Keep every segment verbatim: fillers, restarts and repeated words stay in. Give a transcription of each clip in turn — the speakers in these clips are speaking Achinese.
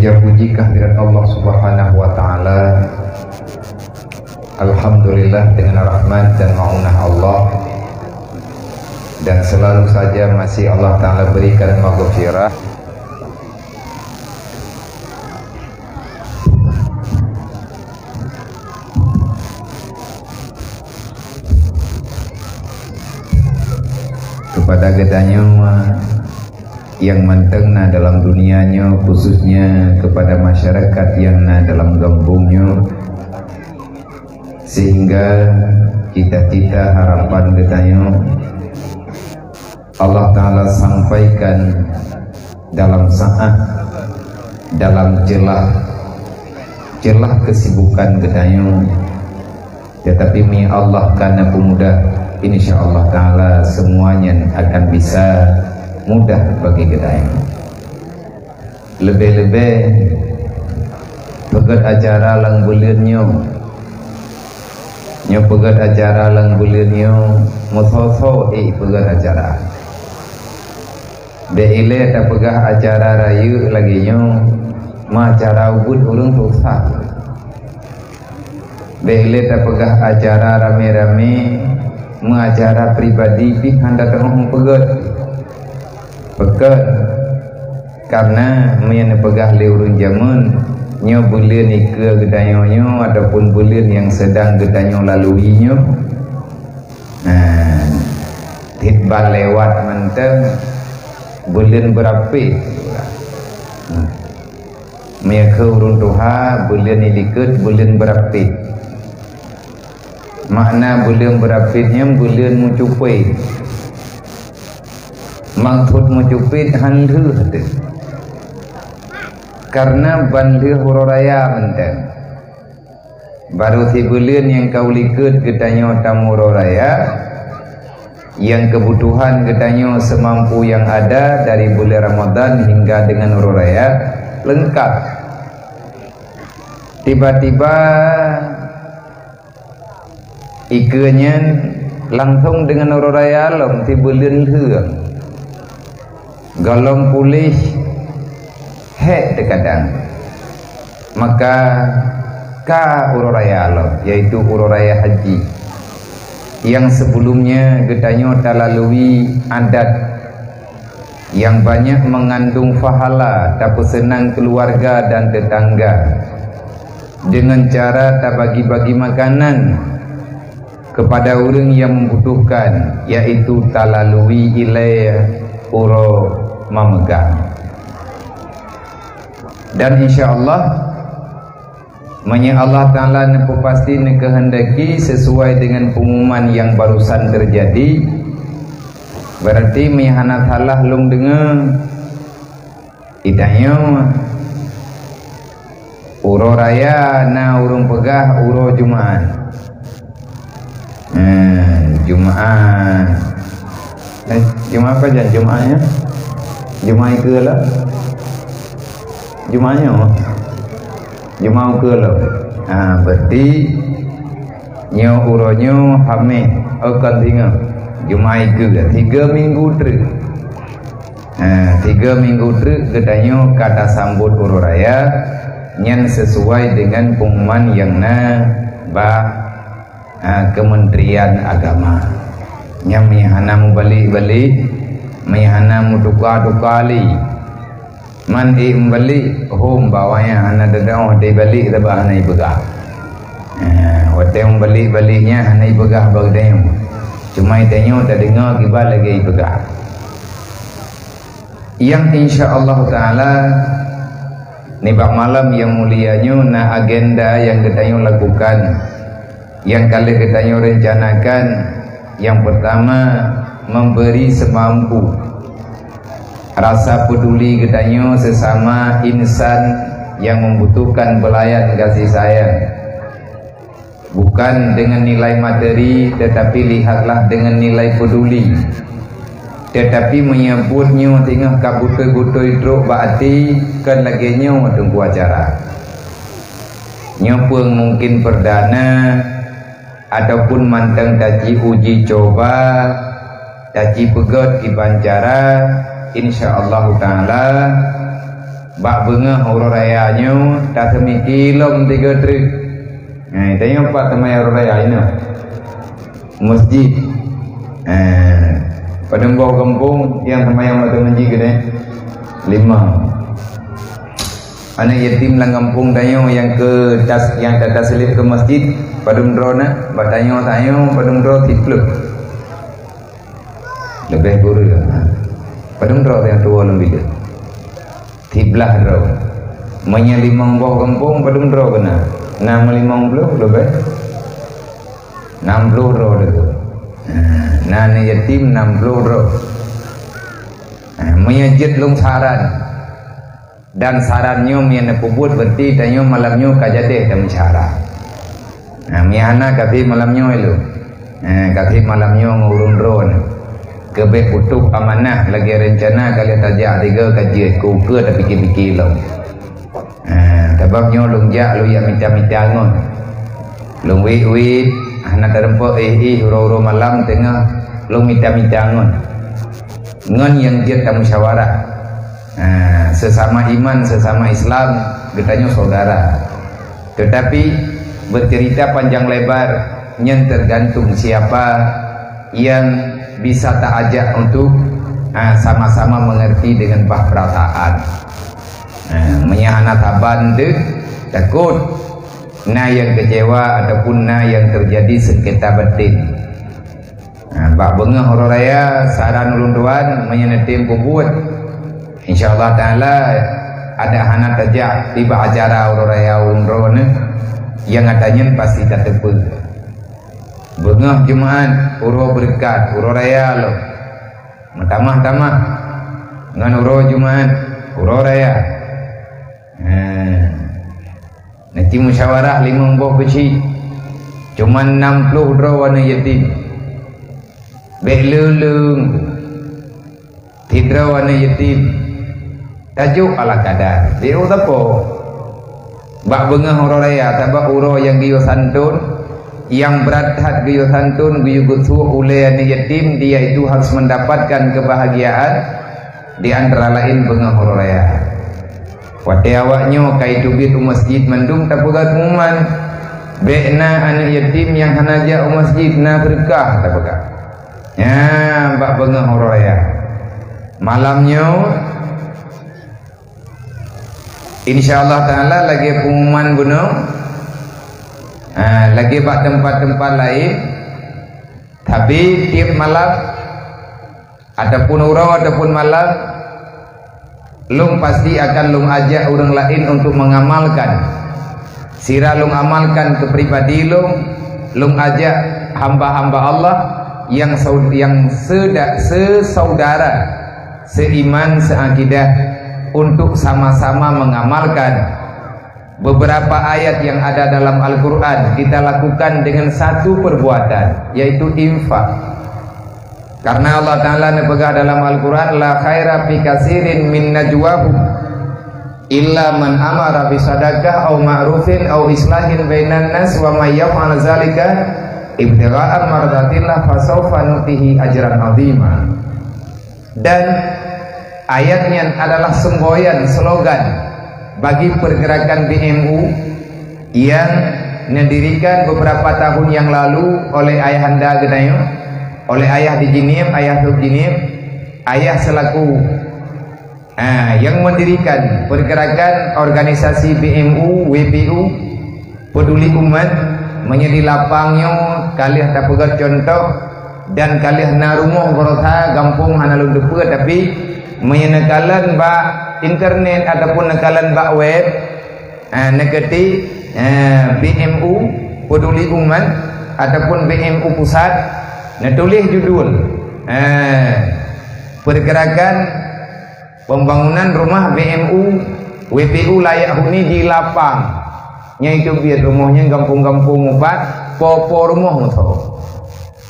Puji kehadirat Allah Subhanahu wa Ta'ala. Alhamdulillah, dengan rahmat dan maunah Allah, dan selalu saja masih Allah Ta'ala berikan maghfirah kepada geutanyoe nyang mantong na dalam dunia nyoe, khususnya kepada masyarakat nyang na dalam gampông nyoe, sehingga cita-cita harapan geutanyoe Allah Ta'ala sampaikan dalam saat, dalam celah, celah kesibukan geutanyoe. Tetapi mi Allah ka na peumudah, insya Allah Ta'ala semuanya akan bisa mudah bagi geutanyoe. Leubeh-leubeh peugét acara lam buleuen nyoe. Nyoe peugét acara lam buleuen nyoe, meusoe-soe ék peugét acara. Bék ilée tapeugah acara rayeuk lagée nyoe, meuacara ubit ureuëng susah. Bék ilée tapeugah acara ramé-ramé, meuacara pribadi pih hana teuh meupeugét. Peugét, karena meunyoe neupeugah lé ureuëng jameun, nyoe buleuen ikeue geutanyoe nyoe ataupun buleuen nyang seudang geutanyoe lalui nyoe, nah, tieb ban lewat mantong buleuen beurapéh. Nah. Meunyoe keu ureuëng tuha, buleuen ilikot buleuen beurapéh. Makna buleuen beurapéh nyan buleuen meucupét. Maksud meucupét han lheueh teuh. Karena ban lheueh uroe raya mantong. Barô sibuleuen nyang ka u likot geutanyoe tamuroe raya, nyang keubutuhan geutanyoe seumampu nyang ada dari buleuen Ramadhan hingga deungon uroe raya leungkab. Tiba-tiba ikeue nyan langsong deungon uroe raya lom sibuleuen lheueh. Gohlom puléh hék teukadang. Maka ka uroe raya lom, yaitu uroe raya haji. Nyang sebelumnya geutanyoe talalui adat nyang banyak mengandung pahala tapeuseunang keuluwarga dan teutangga deungon cara tabagi-bagi makanan kepada ureuëng nyang membutuhkan, yaitu talalui ilée uroe mameugah. Dan insya Allah, meunyoe Allah Ta'ala neupeupasti neukeuheundaki sesuai dengan pengumuman yang barusan terjadi, berarti meunyoe hana salah lôn deungoe, geutanyoe uroe raya na ureuëng peugah uroe Jumat. Hmm, Jumat. Eh, Jumat apa jan Jumat nyoe? Jumat ikeue lah. Jumat nyoe. Jumat ukeue lah. Ha, berarti nyoe uroe nyoe Hameh, oh kon singoh. Jumat ikeue, tiga minggu treuk. Ha, tiga minggu treuk geutanyoe ka tasambot uroe raya, nyan sesuai dengan pengumuman nyang na bak, ha, Kementerian Agama. Nyan meuhana mubalik-balik, meuhana mutuka-tuka lé. Man ék mubalik, hom bak awaknyan hana teudeungoe teuh balik sabab hana ipeugah. Ha, watée mubalik-balik nyan hana ipeugah bak geutanyoe. Cuma geutanyoe tadeungoe kiban lagée ipeugah. Nyang insya Allah Ta'ala, nibak malam nyang mulia nyoe na agenda nyang geutanyoe lakukan, nyang ka lheueh geutanyoe rencanakan. Nyang pertama, memberi semampu. Rasa peduli geutanyoe sesama insan nyang membutuhkan belayan kasih sayang. Bukan dengan nilai materi, tetapi lihatlah dengan nilai peduli. Tetapi meunyoe buet nyoe singoh ka beutôi-beutôi trok bak até, kon lagée nyoe teungku acara. Nyoe peueng mungkin perdana ataupun mantong taci uji coba, taci peugét kiban cara, insya Allah Ta'ala Bak beungoh uroe raya nyoe, taseumiki lom tiga treuk. Nah, tanyoe pat seumayang uroe raya inoe? Masjid. Eh, padum boh gampông nyang seumayang bak masjid keunoe? Limong. Aneuk yatim lam gampông tanyoe nyang keu tas-, nyang tataslib keu masjid, padum droe na? Bak tanyoe, tanyoe padum droe? Siplôh. Leubeh kureueng. Padum droe nyang tuwoe lom bileuk? Siblaih droe. Meunyoe limong boh gampông, padum droe keunan? Na meulimong ploh leubeh? Nam ploh droe teuh. Nah, na aneuk yatim nam ploh droe. Nah, meunyoe jeuet lôn saran, dan saran nyoe meunyoe neupeubuet, berarti tanyoe malam nyoe ka jadi tameusyara. Nah, meunyoe hana, ka trép malam nyoe lôn. Eh, ka trép malam nyoe ngon ureueng droeneuh. Keubeh putôh amanah lagèe reuncana ka lheueh tajak tiga ka jeuet, keu ukeue tapike-pike lom. Eh, sabab nyoe lôn jak, lôn jak mita-mita ngon. Lôn wét-wét, hana teurumpok, éh-éh, uroe-uroe malam teungoh lôn mita-mita ngon. Ngon nyang jeuet tamusyawarah. Eh, sesama iman, sesama Islam, geutanyoe saudara. Tetapi, bercerita panjang lebar, nyan tergantung siapa yang bisa taajak untuk, ha, sama-sama mengerti dengan bah perasaan. Ha, meunyoe hana saban deuh, takot na nyang kecewa ataupun na nyang terjadi sengketa batin. Ha, bak beungoh uroe raya, saran ulôn tuan, meunyoe neutem peubuet, insya Allah Taala, adak hana tajak tibak acara uroe raya ulôn droeneuh, nyang ata nyan pasti tateupeue. Beungoh Jumaat, uroe beureukat, uroe raya lom. Meutamah-tamah ngon uroe Jumaat, uroe raya. Ha. Neuti musyawarah limong boh keuchik, cuman nam ploh droe aneuk yatim. Bèk leuleung sidroe aneuk yatim. Tajok ala kadar. Di sapo? Bak beungoh uroe raya, sabab uroe nyang geuyue santôn, nyang brat that geuyue santôn, geuyue geusuek ulèe aneuk yatim, dia itu harus mendapatkan kebahagiaan, di antara lain beungoh uroe raya. Watèe awak nyoe ka iteubiet u masjid mandum tapeugah pengumuman, bèk na aneuk yatim nyang hana jak u masjid, na seudeukah tapeugah. Nyan bak beungoh uroe raya. Malam nyoe, insya Allah Taala lagèe pengumuman bunoe, ha, lagèe bak teumpat-teumpat laén, tapi tiep malam, ataupun uroe ataupun malam, lôn pasti akan lôn ajak ureueng laén untuk mengamalkan. Sira lôn amalkan keu pribadi lôn, lôn ajak hamba-hamba Allah nyang sau-, nyang seda-, sesaudara, seiman, seakidah untuk sama-sama mengamalkan beberapa ayat yang ada dalam Al-Quran, kita lakukan dengan satu perbuatan, yaitu infak. Karena Allah Ta'ala neupeugah dalam Al-Quran, "La khaira fi katsirin min najwahum illa man amara bi sadaqah au ma'rufin au islahin bainan nas wa may yaf'al zalika ibtigha'an mardatillah fasaufa nu'tihi ajran azima." Dan ayat nyan adalah semboyan, slogan bagi pergerakan B M U yang didirikan beberapa tahun yang lalu oleh ayahanda geutanyoe, oleh ayah di Jeunieb, ayah trok Jeunieb, ayah selaku, ha, yang mendirikan pergerakan organisasi B M U, W P U, Peduli Umat, meunyoe di lapang nyoe ka lheueh tapeugah contoh dan ka lheueh na rumoh baroesa gampông hana lôn teupeue, tapi meunyoe neukalon bak internet ataupun neukalon bak web, ha, neuketik, ha, B M U, Peduli Umat, ataupun B M U Pusat, neutuléh judul, ha, pergerakan pembangunan rumah B M U, W P U layak huni di lapang. Nyang itu biet rumoh nyan gampông-gampông mupat, po-po rumoh meuso.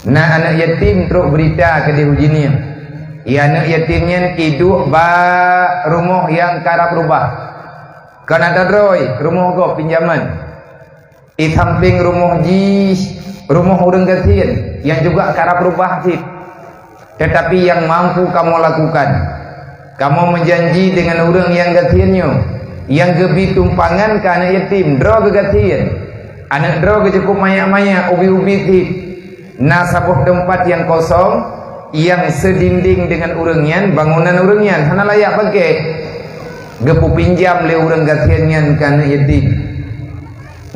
Na aneuk yatim trok beurita keudeh u Jeunieb. Aneuk yatim nyan iduek bak rumoh nyang karab rubah. Kon ata droe rumoh gob pinjaman. Di sampéng rumoh jih, rumoh ureueng gasien nyang juga karab rubah cit. Tetapi nyang mampu kamoe lakukan, Kamoe meujanji deungon ureuëng nyang gasien nyoe, nyang geubi tumpangan keu aneuëk yatim, droe geugasien. Aneuëk droe geucukôp manyak-manyak, ubi-ubi cit. Na saboh teumpat nyang kosong, nyang seudinding deungon ureuëng nyan, bangunan ureuëng nyan hana layak pakai. Geupeupinjam lé ureuëng gasien nyan keu aneuëk yatim.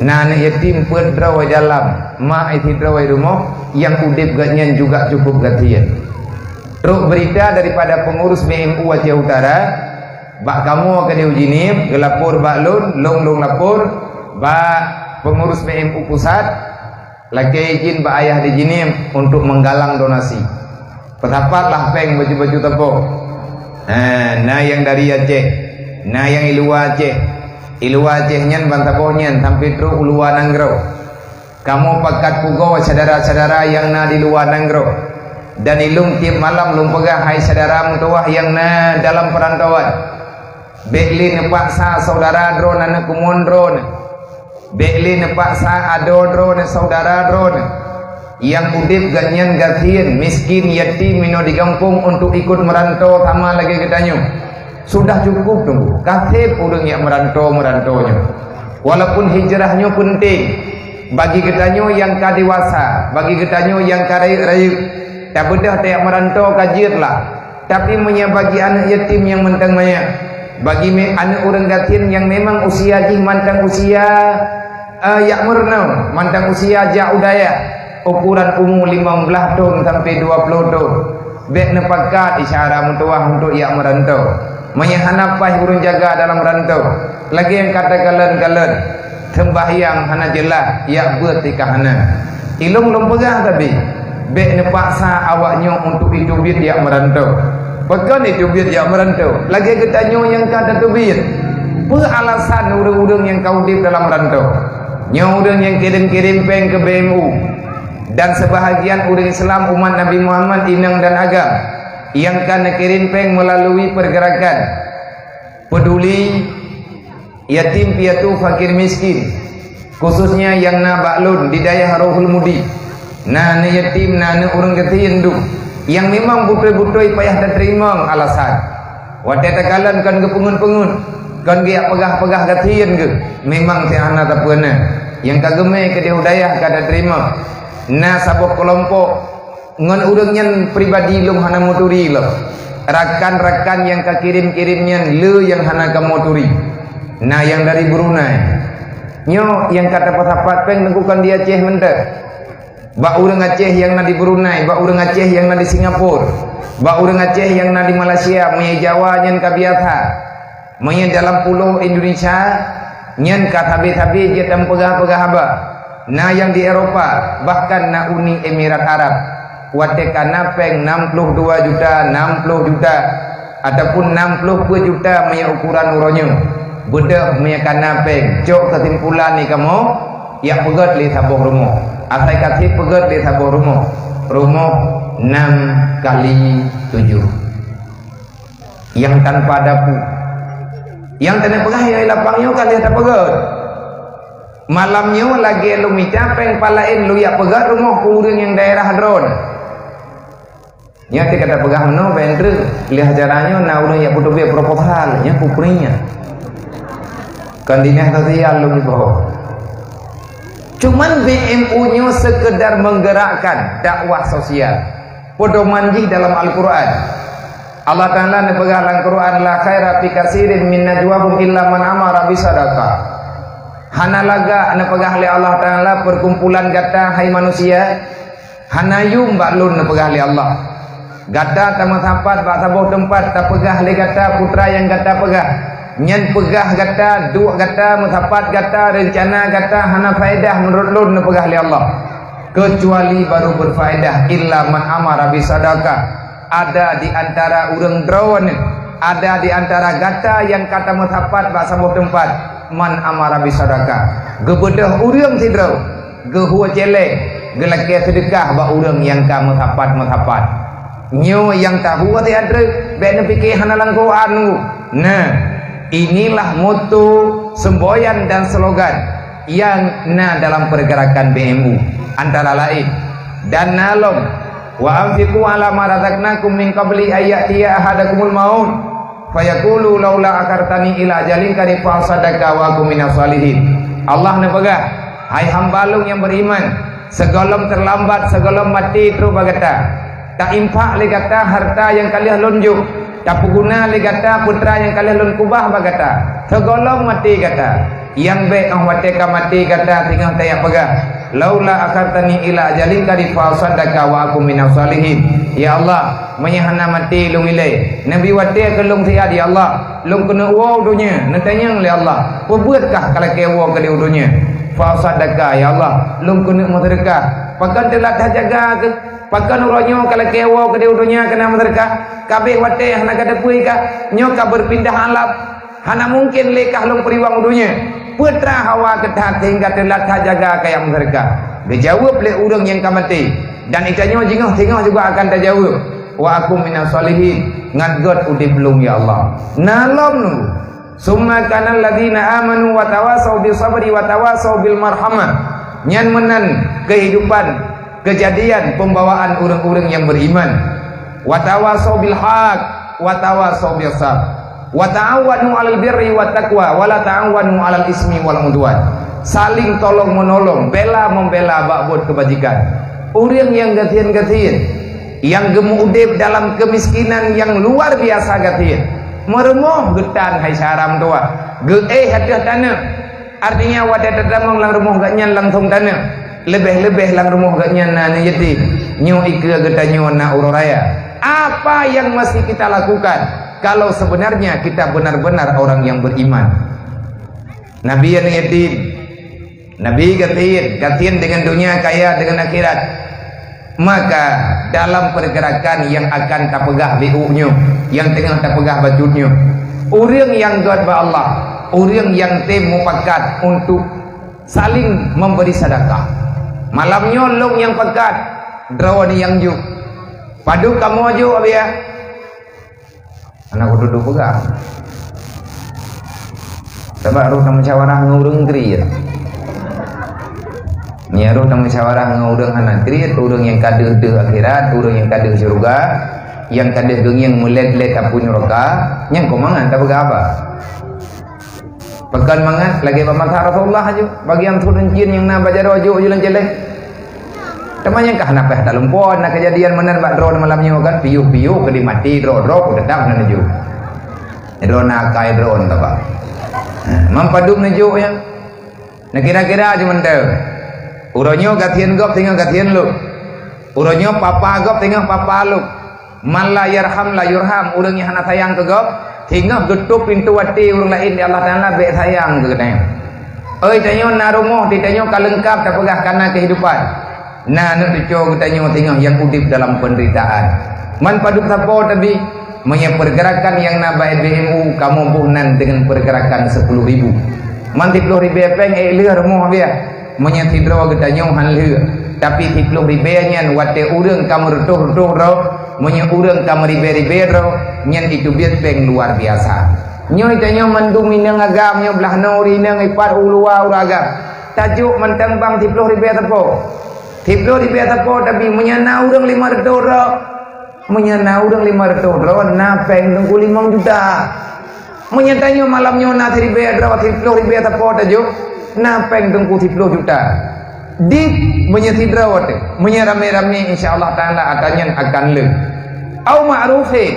Na aneuëk yatim peuet droe dalam, mak sidroe rumoh, nyang udeb gobnyan juga cukôp gasien. Trok beurita daripada peungurus B M U Aceh Utara, bak kamoe keudéh u Jeunieb, geulapor bak lôn, lôn lôn lapor bak peungurus B M U pusat, lakée izin bak ayah di Jeunieb untuk menggalang donasi. Peusapat lah péng baju-baju sapo. Ha, na nyang dari Aceh, na nyang i luwa Aceh. I luwa Aceh nyan ban saboh nyan sampai trok u luwa nanggroe. Kamoe pakat pugoe syedara-syedara nyang na di luwa nanggroe. Dan ilôn tieb malam lôn peugah, hai syedara meutuwah nyang na dalam peurantauan. Bék lé neupaksa syedara droeneuh, aneuëk keumuen droeneuh. Bék lé neupaksa adoe droeneuh, syedara droeneuh. Nyang udeb gobnyan gasien, miskin, yatim, meunoe di gampông untuk ikut meuranto sama lagée geutanyoe. Sudah cukup teungku, ka sép ureuëng nyang meuranto-meuranto nyoe. Walaupun hijrah nyoe peunteng, bagi geutanyoe nyang ka dewasa, bagi geutanyoe nyang ka rayeuk-rayeuk, tabeudôh tajak meuranto ka jeuet lah. Tapi meunyoe bagi aneuëk yatim nyang mantong manyak, bagi me-, aneuëk ureuëng gasien nyang memang usia jih mantong usia, eh, jak meurunoe, mantong usia jak u dayah, ukuran umu limong blaih thon sampai dua ploh thon, bék neupakat isyara meutuwah untuk jak meuranto. Meunyoe hana paih ureuëng jaga dalam ranto, lagée nyang ka takalon-kalon, seumbahyang hana jeulaih, jak beuet tika hana. Ilôn lôn peugah sabe, bék neupaksa awaknyoe untuk iteubiet jak meuranto. Pakon iteubiet jak meuranto? Lagée geutanyoe nyang ka tateubiet. Peue alasan ureuëng-ureuëng nyang ka udeb dalam ranto? Nyoe ureuëng nyang kirém-kirém péng keu B M U. Dan seubahagian ureuëng Islam umat Nabi Muhammad inong dan agam nyang ka neukirém péng meulalui peurgeurakan Peduli Yatim Piatu Fakir Miskin, khususnya nyang na bak lôn di dayah Rohul Mudi. Na aneuëk yatim, na aneuëk ureuëng gasien dum, nyang memang beutôi-beutôi payah tateurimong alasan. Watée takalon kon geupeungeut-peungeut, kon geujak peugah-peugah gasien geuh, memang si hana sapeue na. Nyang ka geumé keudéh u dayah ka tateurimong. Na saboh keulompok, ngon ureuëng nyan pribadi lôn hana meuturi lom. Rakan-rakan nyang ka kirém-kirém nyan le nyang hana kamoe turi. Na nyang dari Brunei. Nyoe nyang ka tapeusapat péng teungku kon di Aceh mantong. Bak ureuëng Aceh nyang na di Brunei, bak ureuëng Aceh nyang na di Singapura, bak ureuëng Aceh nyang na di Malaysia, meunyoe Jawa nyan ka biasa. Meunyoe dalam pulo Indonesia, nyan ka sabe-sabe jeuet tameupeugah-peugah haba. Na nyang di Eropa, bahkan na Uni Emirat Arab. Watée ka na péng nam ploh dua juta, nam ploh juta, ataupun nam ploh peuet juta meunyoe ukuran uroe nyoe. Beudôh meunyoe ka na péng, cok keusimpulan di kamoe, jak peugét lé saboh rumoh. Asai ka sép peugét lé saboh rumoh. Rumoh nam kali tujoh. Nyang tanpa dapu. Nyang teungoh peugah, "Hai lapang nyoe ka lheueh tapeugét. Malam nyoe lagée lôn mita péng palaén lôn jak peugét rumoh keu ureuëng nyang daerah droeneuh." Nyan teuka tapeugah meunoe, bèk treuk. Lheueh acara nyoe na ureuëng jak peuteubiet proposal, nyan peue nyan. Kon dinas sosial lôn iboh. Cuman B M U nyoe sekedar menggerakkan dakwah sosial. Pedoman jih dalam Al-Quran. Allah Ta'ala neupeugah lam Quran, "La khaira fi katsirin min najwahum illa man amara bisadaqah." Hana lagak neupeugah lé Allah Ta'ala, perkumpulan gata, hai manusia, hana yum bak lôn neupeugah lé Allah. Gata tameusapat bak saboh teumpat, tapeugah lé gata peue nyang gata peugah. Nyan peugah gata, duek gata, meusapat gata, reuncana gata hana faedah meunurot lôn neupeugah lé Allah. Keucuali barô beufaedah, illa man amara bisadaqah. Ada di antara ureuëng droeneuh, ada di antara gata nyang ka tameusapat bak saboh teumpat, man amara bisadaqah. Geubeudôh ureuëng sidroe, geuhue céléng, geulakée seudeukah bak ureuëng nyang ka meusapat-meusapat. Nyoe nyang tahue teuh, bèk neupike hana lam Quran. Nah, inilah moto, semboyan dan slogan nyang na dalam pergerakan B M U, antara lain, dan na lom, "Wa anfiqu ala ma razaqnakum min qabli an ya'tiya ahadakumul maut." Fayaqulu laula akhartani ila ajalin qarib fa asaddaqa wa akun minas shalihin. Allah neupeugah, "Hai hamba Lôn nyang beriman, sigohlom teulambat, sigohlom maté trok bak gata, tainfak lé gata hareuta nyang ka lheueh Lôn jok, tapeuguna lé gata peue nyang ka lheueh Lôn keubah bak gata, sigohlom maté gata." Nyang bék óh watée ka maté gata singoh tajak peugah, "Laula akhartani ila ajalin qarib fa asaddaqa wa akun minas shalihin." Ya Allah, meunyoe hana maté lôn ilée, neubi watée keu lôn siat, ya Allah, lôn keuneuk woe u donya, neutanyong lé Allah, "Peubeuet kah ka lakée woe keudeh u donya?" Fa asaddaqa, ya Allah, lôn keuneuk meuseudeukah. Pakon teulat that jaga keuh? Pakon uroe nyoe ka lakée woe keudeh u donya keuneuk meuseudeukah? Ka bék watée hana ka teupeu kah? Nyoe ka beupindah alam. Hana mungken lé kah lôn peuriwang u donya. Peue teuma hawa keu that sehingga teulat that jaga kajak meuseudeukah? Geujaweueb lé ureuëng nyang ka maté, dan geutanyoe singoh-singoh juga akan tajaweueb, "Wa akun minas shalihin," ngat gét udeb lôn, ya Allah. Na lom nunggu. Summa kanal ladzina amanu wa tawasau bis sabri wa tawasau bil marhamah. Nyan meunan keuhidupan, keujadian peumbawaan ureuëng-ureuëng nyang beriman. "Wa tawasau bil haq, wa tawasau bis sabr. Wa ta'awanu 'alal birri wat taqwa, wa la ta'awanu 'alal ismi wal 'udwan." Saling tolong-menolong, bela-membela bak buet keubajikan. Ureuëng nyang gasien-gasien, nyang geumeuudeb dalam keumiskinan nyang luar biasa gasien, meurumoh geutan hai syara meutuwah, geuéh ateueh taneuk. Artinya, watée tatamong lam rumoh geuhnyan langsong taneuk, leubeh-leubeh lam rumoh geuhnyan na aneuk yatim, nyoe ikeue geutanyoe na uroe raya. Apa yang masih kita lakukan kalau sebenarnya kita benar-benar orang yang beriman? Nabi aneuk yatim, Nabi gasien, gasien deungon donya, kaya deungon akhirat. Maka dalam pergerakan nyang akan tapeugah biôh nyoe, nyang teungoh tapeugah bacut nyoe, ureuëng nyang gét bak Allah, ureuëng nyang tem mupakat untuk saling memberi sedekah. Malam nyoe lôn nyang pakat, droeneuh nyang jok. Padub kamoe jok, Abiya? Hana kuduek peugah. Sabab roh tamusyawarah ngon ureuëng kriet. Nyan roh tamusyawarah ngon ureuëng hana kriet, ureuëng nyang ka deuh-deuh akhirat, ureuëng nyang ka deuh syeuruga, nyang ka deuh geungieng meulet-let apui nuraka, nyan kok mangat tapeugah haba. Pakon mangat, lagée bak masa Rasulullah aju, bagi aneuëk cit nyang na bak jaroe jok aju lam céléng. Teuma nyang ka hana payah talumpoe, na keujadian meunan bak droeneuh malam nyoe kan, piôh-piôh keudeh maté droe-droe, ku teutap na neujok. Droe na akai droe ka bak. Ha, man padub neujok nyan. Na kira-kira aju mantong. Uroe nyoe gasien gob singoh gasien lôn. Uroe nyoe papa gob singoh papa lôn. Man la yarham la yurham, ureuëng nyang hana sayang keu gob, singoh geutôp pintoe até ureuëng laén di Allah Taala, bék sayang keu geutanyoe. Oi, tanyoe na rumoh, di tanyoe ka leungkab tapeugah kana keuhidupan. Na aneuk cucoe geutanyoe singoh nyang udeb dalam penderitaan. Man padub sapo tabi, meunyoe pergerakan nyang na bak B M U kamoe boh nan deungon pergerakan sepuluh ribu. Man siploh ribée péng ék lheueh rumoh biah. Meunyoe sidroe geutanyoe han lheueh, tapi siploh ribée nyan watée ureuëng ka meureutoh-reutoh droe, meunyoe ureuëng ka meuribée-ribée droe, nyan jiteubiet péng luar biasa. Nyoe tanyoe mandum inong agam nyoe blaih noe ureuëng inong ipat u luwa ureuëng agam. Tajok mantong bang siploh ribée sapo. Siploh ribée sapo, tapi meunyoe na ureuëng limong reutôh droe, Meunyoe na ureuëng limong reutôh droe, na péng teungku limong juta. Meunyoe tanyoe malam nyoe na siribée droe, siploh ribée sapo tajok, na péng teungku siploh juta. Dip meunyoe sidroe teuh, meunyoe ramé-ramé, insya Allah Taala atra nyan akan leueng. Au ma'rufin,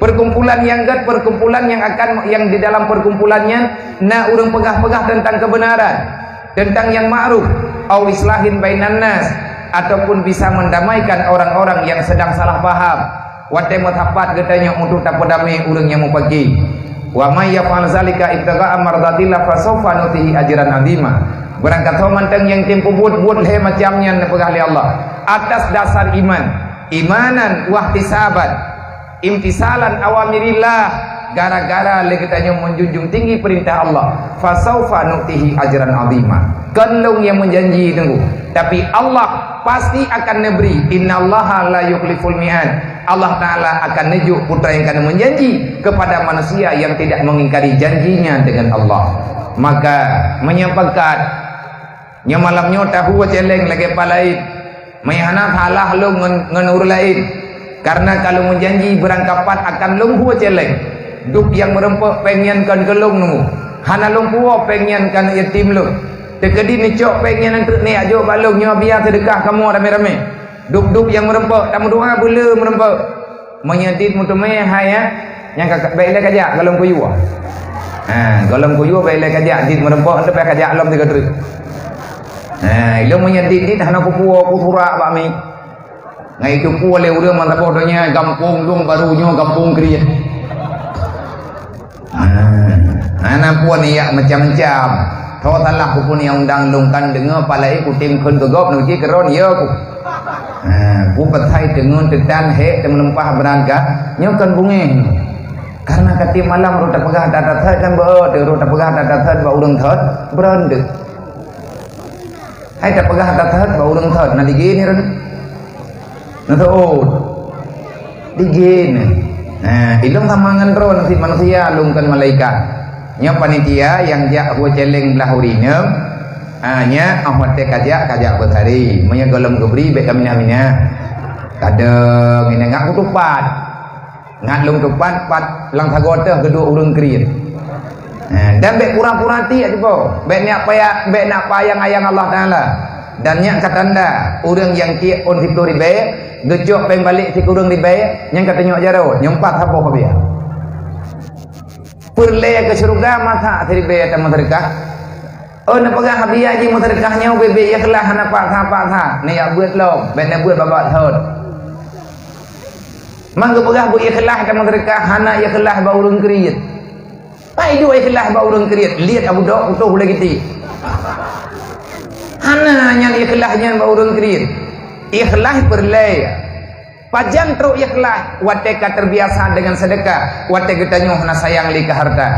perkumpulan nyang gét, perkumpulan nyang akan, nyang di dalam perkumpulan nyan na ureuëng peugah-peugah teuntang keubeunaran, teuntang nyang ma'ruf, au islahin bainan nas, ataupun bisa mendamaikan orang-orang yang sedang salah paham. Watée meusapat geutanyoe untuk tapeudamé ureuëng nyang mupaki. Wa may yaf'al zalika ibtigha'a mardatillah fasawfa nutihi ajran azima. Barangkasoe mantong nyang tem peubuet-buet lhée macam nyan neupeugah lé Allah atas dasar iman, imanan wahtisaban, imtisalan awamirillah, gara-gara lé geutanyoe meunjunjung tinggi peurintah Allah, fasaufa nu'tihi ajran azima. Kon lôn nyang meujanji teungku, tapi Allah pasti akan neubri. Innallaha la yukhliful mi'ad. Allah Taala akan neujok putra nyang ka meujanji kepada manusia yang tidak mengingkari janjinya dengan Allah. Maka, meunyoe pakat, nyoe malam nyoe tahue céléng lagée pat laén, meunyoe hana salah lôn ngon, ngon ureuëng laén, karena ka lôn meujanji beurangkapat akan lôn hue céléng. Dub nyang meureumpok péng nyan kon keu lôn nunggu. Hana lôn puwoe péng nyan keu aneuk yatim lôn. Teukeudi neucok péng nyan treuk neujak jok bak lôn, nyoe biya seudeukah kamoe ramé-ramé. Dub-dub nyang meureumpok, tameudoa beuleu meureumpok. Meunyoe dit meuteumé hai, ya, nyang ka, bèk ilèe kajak gohlom kuyue. Ha, gohlom kuyue bèk ilèe kajak, dit meureumpok, leupah kajak lom sigoe treuk. Ha, ilôn meunyoe dit, dit hana kupuwoe, kusurak bak mi. Ngai teupeue lé ureuëng meusaboh donya gampông lôn barô nyoe gampông kriet. Ha, hana peue niyak macam-macam. Tho salah kupeue niyak undang lôn kan deungoe palai kutem kheun keu gob neuci keuron ya ku. Ha, ku peuthai teungeun teutan hek teumeuleumpah beurangkat nyoe kan bungéh. Karena kati malam rot tapeugah data thot kan beu, rot tapeugah data thot bak ureuëng thot beurandeuet. Hai tapeugah that-that bak ureuëng thot, na dige ni rot. Na thot. Dige ni. Nah, ilôn sama ngon droe nasib manusia, lôn kon malaikat. Nyoe panitia nyang jak hue celeng blah uri nyoe. Ha, nyak oh watèe kajak, kajak beutari. Meunyoe gohlom geubri bèk kaminah-minah. Kadang ini ngak kutupat. Ngat lôn teupat pat lam sagoe teuh geuduek ureuëng kriet. Ha, dan bèk pura-pura tiek dipo. Bèk niyak paya, bèk nak payang-ayang Allah Taala. Dan nyak ka tanda ureuëng nyang tiek ôn siploh ribèe, geucok péng balek sikureueng ribèe, nyang ka teunyok jaroe, nyoe pat saboh ka biya. Peureulèe keu syeuruga masa siribèe tameuseudeukah. Oh, neupeugah biya jih meuseudeukah nyoe bèk-bèk ikhlas hana paksa-paksa. Neujak beuet lom, bèk neubeuet babah thot. Mang geupeugah beu ikhlas dan meuseudeukah hana ikhlas bak ureuëng kriet. Pai duek ikhlas bak ureuëng kriet, liet Abu Dok putôh ulèe giti. Hana nyan ikhlas nyan bak ureuëng kriet. Ikhlas peureulèe. Pajan trok ikhlas, watèe ka terbiasa dengan sedekah, watèe geutanyoe hana sayang lé keu harta.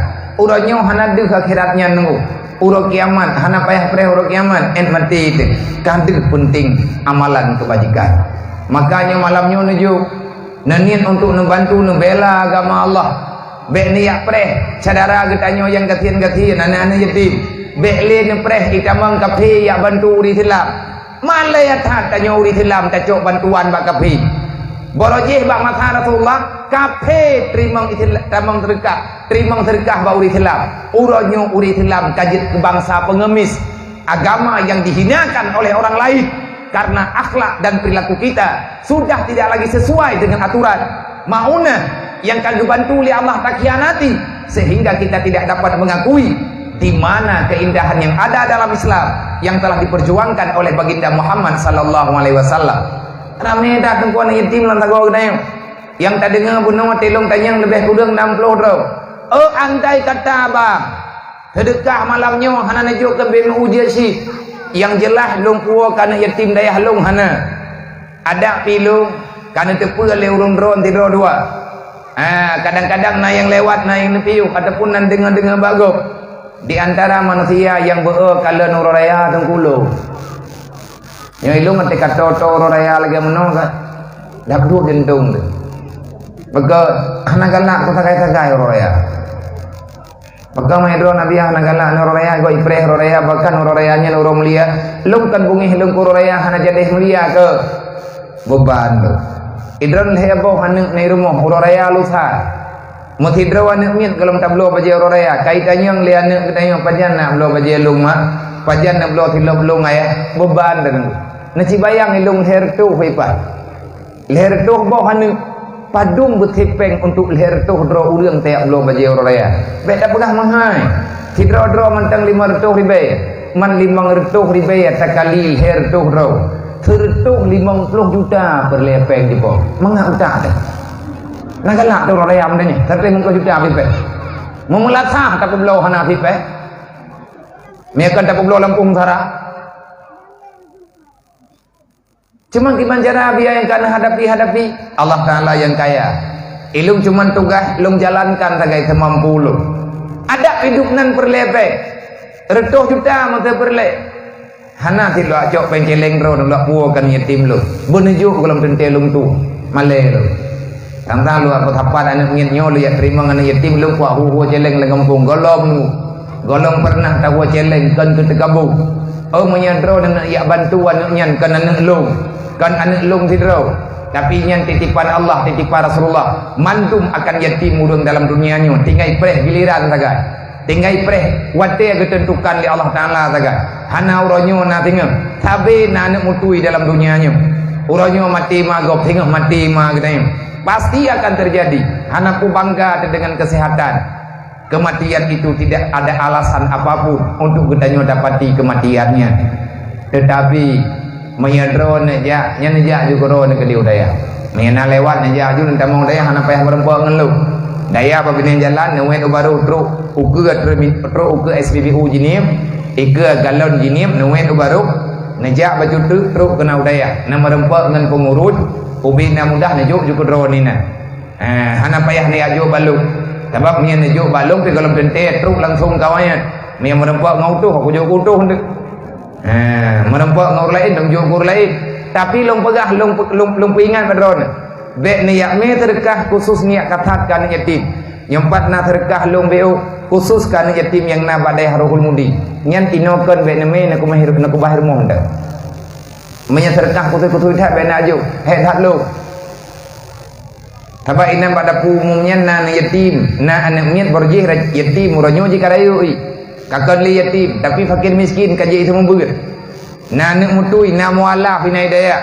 Uroe nyoe hana deuh akhirat nyan nunggu. Uroe kiamat hana payah preh uroe kiamat, 'et maté teuh. Ka deuh peunteng amalan keubajikan. Maka nyoe malam nyoe neujok Neuniet untuk neubantu neubela agama Allah. Bèk neujak preh syedara geutanyoe nyang gasien-gasien, aneuk-aneuk yatim. Bèk lé neupreh itamong kafé jak bantu ureuëng Islam. Malèe that tanyoe ureuëng Islam tacok bantuan bak kafé. Barô jih bak masa Rasulullah, kafé teurimong Isla-, tamong seudeukah, teurimong seudeukah bak ureuëng Islam. Uroe nyoe ureuëng Islam ka jeuet keu bansa peungemis. Agama yang dihinakan oleh orang lain karena akhlak dan perilaku kita sudah tidak lagi sesuai dengan aturan. Maunah yang ka geubantu lé Allah takhianati sehingga kita tidak dapat mengakui di mana keindahan yang ada dalam Islam yang telah diperjuangkan oleh Baginda Muhammad sallallahu alaihi wasallam. Ramé that teungku aneuk yatim lam sagoe geutanyoe. Nyang tadeungoe bunoe tilong tanyong leubeh kureueng enam ploh droe. Oh, andai kata bang, seudeukah malam nyoe hana neujok keu beumu ujeut syiek. Nyang jeulaih lôn puwoe keu aneuk yatim dayah lôn hana. Adak pih lôn ka neuteupeue lé ureuëng droe sidroe dua. Ha, kadang-kadang na nyang lewat, na nyang neupiôh, ataupun na deungoe-deungoe bak gob. Di antara manusia nyang beu-e kalon uroe raya teungku lôn. Nyoe ilôn teuka toe-toe uroe raya lagèe meunoe ka. Dap dua geuntông teuh. Maka hana galak keu sagai-sagai uroe raya. Maka meunyoe droe Nabi hana galak ngon uroe raya, gok ipreh uroe raya, bahkan uroe raya nyan uroe mulia. Lôn kan bungéh lôn keu uroe raya hana jadeh mulia keu beban tu. Idroe lhèe boh aneuk na i rumoh uroe raya lusa. Meusidroe aneuk miet gohlom tabloe bajèe uroe raya. Ka itanyong lé aneuk geutanyoe, "Pajan nak bloe bajèe lôn, Mak? Pajan nak bloe silop lôn, Ayah?" Beban dan neucibayang ilôn lhèe reutôh ipat. Lhèe reutôh boh aneuk, padum beutipeng untuk lhèe reutôh droe ureuëng tajak bloe bajèe uroe raya. Bèk tapeugah meuhai. Sidroe-droe mantong limong reutôh ribèe. Man limong reutôh ribèe takali lhèe reutôh droe. Seureutôh limong ploh juta peureulèe pèng jipo. Mangat utak teuh. Na galak teuh uroe raya meunan nyoe. Seureutôh limong ploh juta pipèe. Meumeulasah tapeubloe hana pipèe. Meuikan tapeubloe lampôh sara. Cuman kiban cara biaya nyang ka neuhadapi-hadapi, Allah Taala nyang kaya. Ilôn cuman tugaih lôn jalankan sagai seumampu lôn. Adak hidup nan peureulèe bèe. Reutôh juta meuteupeureulèe. Hana sit lôn cok péng céléng droe lôn puwoe keu aneuk yatim lôn. Beuneujok gohlom teuntèe lôn tueng. Malèe lôn. Tang-tang lôn peusapat aneuk miet nyoe lôn jak teurimong aneuk yatim lôn puwoe hu-hu céléng lam gampông gohlom. Gohlom peureunah tawoe céléng kon keu teukabu. Oh, meunyoe droe neuneuk jak bantu aneuk nyan kon aneuk lôn, kon aneuk lôn sidroe. Tapi nyan titipan Allah, titipan Rasulullah. Mandum akan yatim ureuëng dalam dunia nyoe, tinggai preh giliran sagai. Tinggai preh watée geuteuntukan lé Allah Taala sagai. Hana uroe nyoe na singoh, sabe na aneuëk mutui dalam dunia nyoe. Uroe nyoe maté ma gob, singoh maté ma geutanyoe. Pasti akan terjadi. Hana peue bangga teuh dengan kesehatan. Kematian itu tidak ada alasan apapun untuk geutanyoe dapati kematian nyan. Tetapi, meunyoe droeneuh jak, nyan neujak ju keudroe neukeudeh u dayah. Meunyoe na lewat, neujak ju neutamong dayah, hana payah meureumpok ngon lôn. Dayah bak binéh jalan, neuwet u barôh trok ukeue, trok ukeue S P B U jinieb, ikeue galon jinieb, neuwet u barôh, neujak bacut teuk trok keunan u dayah. Na meureumpok ngon peungurus, ubé na mudah neujok ju keudroe nina. Eh, hana payah neujak jok bak lôn. Sabab meunyoe neujok bak lôn, pih gohlom teuntée trok langsong ka awaknyan. Meunyoe meureumpok ngon utoh, kujok keu utoh teuk. Eh, meureumpok ngon ureuëng laén, lôn jok keu ureuëng laén. Tapi lôn peugah, lôn, lôn, lôn peuingat bak droeneuh. Bék neujak mé seudeukah khusus neujak kasat keu aneuëk yatim. Nyoe pat na seudeukah lôn bék khusus keu aneuëk yatim nyang na bak dayah Rohul Mudi. Nyan inoe kon bék neumé neukeubah, neukeubah rumoh teuh. Meunyoe seudeukah khusus-khusus that bék neujak jok, hék that lôn. Sabab inan bak dapu umum nyan na aneuëk yatim, na aneuëk miet baroe jih ra-, yatim, uroe nyoe jih ka rayeuk i. Ka kon lé yatim, tapi fakir miskin ka jeuet seumeubeuet. Na aneuëk mutui, na mualaf inan i dayah.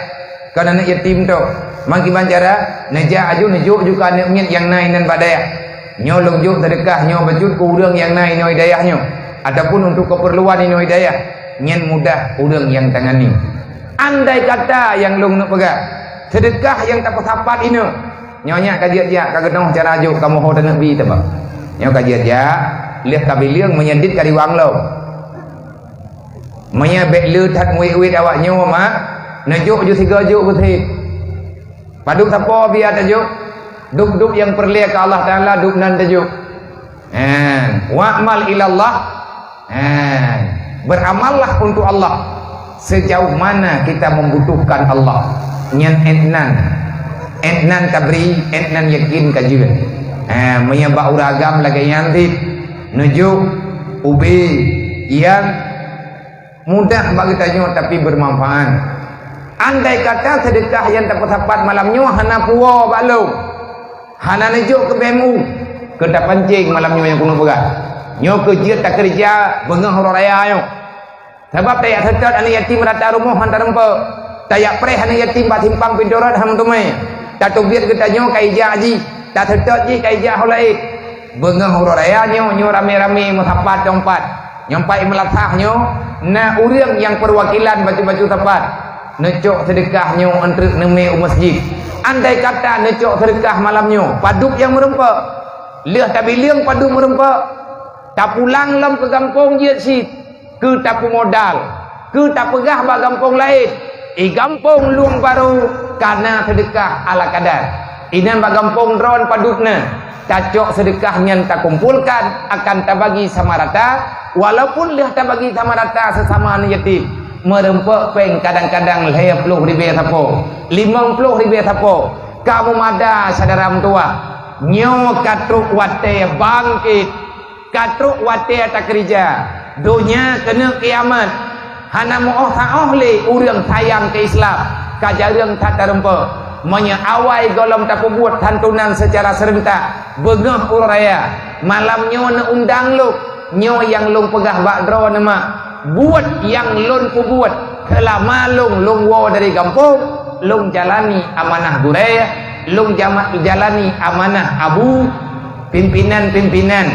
Kon aneuëk yatim tok. Meukiban cara, neujak aju neujok ju keu aneuëk miet nyang na inan bak dayah. Nyoe lôn jok seudeukah nyoe bacut keu ureuëng nyang na inoe i dayah nyoe, ataupun untuk keperluan inoe i dayah. Nyan mudah ureuëng nyang tangani. Andai kata nyang lôn neuk peugah, seudeukah nyang tapeusapat inoe, nyoe nyak ka jeuet jak, ka geunoh cara jok, kamoe ho taneuk bi teuma. Nyoe ka jeuet jak, lheueh ka bileueng meunyoe dit ka riwang lom. Meunyoe bék le that muwit-wit awak nyoe mak, neujok ju sigoe jok beusit. Padub sapo biya tajok, dub-dub nyang peureulée keu Allah Taala dub nan tajok. Eh, wa'mal ilallah. Eh, beramallah untuk Allah. Sejauh mana kita membutuhkan Allah, nyan étnan. Étnan tabri, étnan yakin ka jeuet. Eh, meunyoe bak ureuëng agam lagée nyan cit, neujok ubé nyang mudah bak geutanyoe tapi bermanfaat. Andai kata seudeukah nyang tapeusapat malam nyoe hana puwoe bak lôn, hana neujok keu B M U, keu tapancéng malam nyoe nyang keuneuk peugah. Nyoe keu jeuet takeureuja beungoh uroe raya nyoe. Sabab tajak seutôt aneuëk yatim rata rumoh han tareumpok. Tajak preh aneuëk yatim bak simpang pintoe rot han meuteumé. Tateubiet geutanyoe ka ijak jih, taseutôt jih ka ijak ho laén. Beungoh uroe raya nyoe, nyoe ramé-ramé meusapat nyoe pat. Nyoe pat i meulasah nyoe, na ureuëng nyang peuwakilan bacut-bacut sapat. Neucok seudeukah nyoe eunteuk neumé u masjid. Andai kata neucok seudeukah malam nyoe, padub nyang meureumpok. Lheueh tabileueng padub meureumpok. Tapulang lom keu gampông jeuet cit. Keu tapeumodal, keu tapeugah bak gampông laén, i gampông lueng barô ka na seudeukah ala kadar. Inan bak gampông droen padub na, tacok seudeukah nyan takumpolkan akan tabagi sama rata, walaupun lheueh tabagi sama rata seusama aneuëk yatim, meureumpok péng kadang-kadang lhée ploh ribée sapo, limong ploh ribée sapo, ka meumada syedara meutuwah. Nyoe ka trok watée bangkét. Ka trok watée takeureuja, donya keuneuk kiamat. Hana meu-óh saôh lé ureuëng sayang keu Islam, ka jareueng that tareumpok. Meunyoe awai gohlom tapeubuet santunan seucara seurentak, beungoh uroe raya, malam nyoe neuundang lôn, nyoe nyang lôn peugah bak droeneuh mak, buet nyang lôn peubuet seulama lôn, lôn woe dari gampông, lôn jalani amanah gurée, lôn jama-, jalani amanah abu, Pimpinan-pimpinan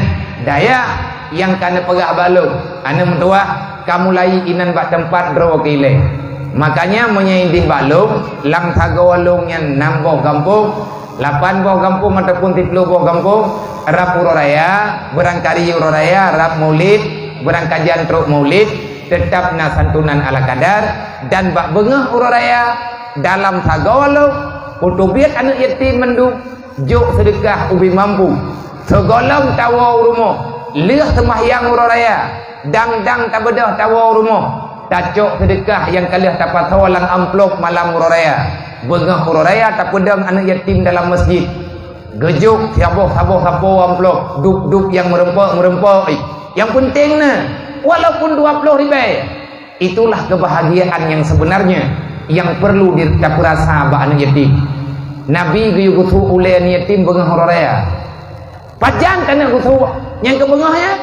dayah nyang ka neupeugah bak lôn, aneuëk meutuwah, ka mulai inan bak teumpat droe keu ilée. Makanya meunyoe idin bak lôn, lam sagoe lôn nyan nam boh gampông, lapan boh gampông ataupun siploh boh gampông, rab uroe raya, beurangkari uroe raya, rab maulid, beurangkajan trok maulid, teutap na santunan ala kadar, dan bak beungoh uroe raya, dalam sagoe lôn, kuteubiet aneuëk yatim mandum, jok seudeukah ubé mampu. Sigohlom tawoe u rumoh, lheueh seumahyang uroe raya, dang-dang tabeudôh tawoe u rumoh, tacok seudeukah nyang ka lheueh tapasoe lam amplop malam uroe raya. Beungoh uroe raya tapeudong aneuëk yatim dalam masjid. Geujok saboh-saboh sapo amplop, dub-dub nyang meureumpok-meureumpok. Nyang peunteng na, walaupun dua ploh ribée. Itulah kebahagiaan yang sebenarnya yang perlu di-, tapeurasa bak aneuëk yatim. Nabi geuyue geusuek ulée aneuk yatim beungoh uroe raya. Pajan taneuk geusuek nyang keu beungoh nyan?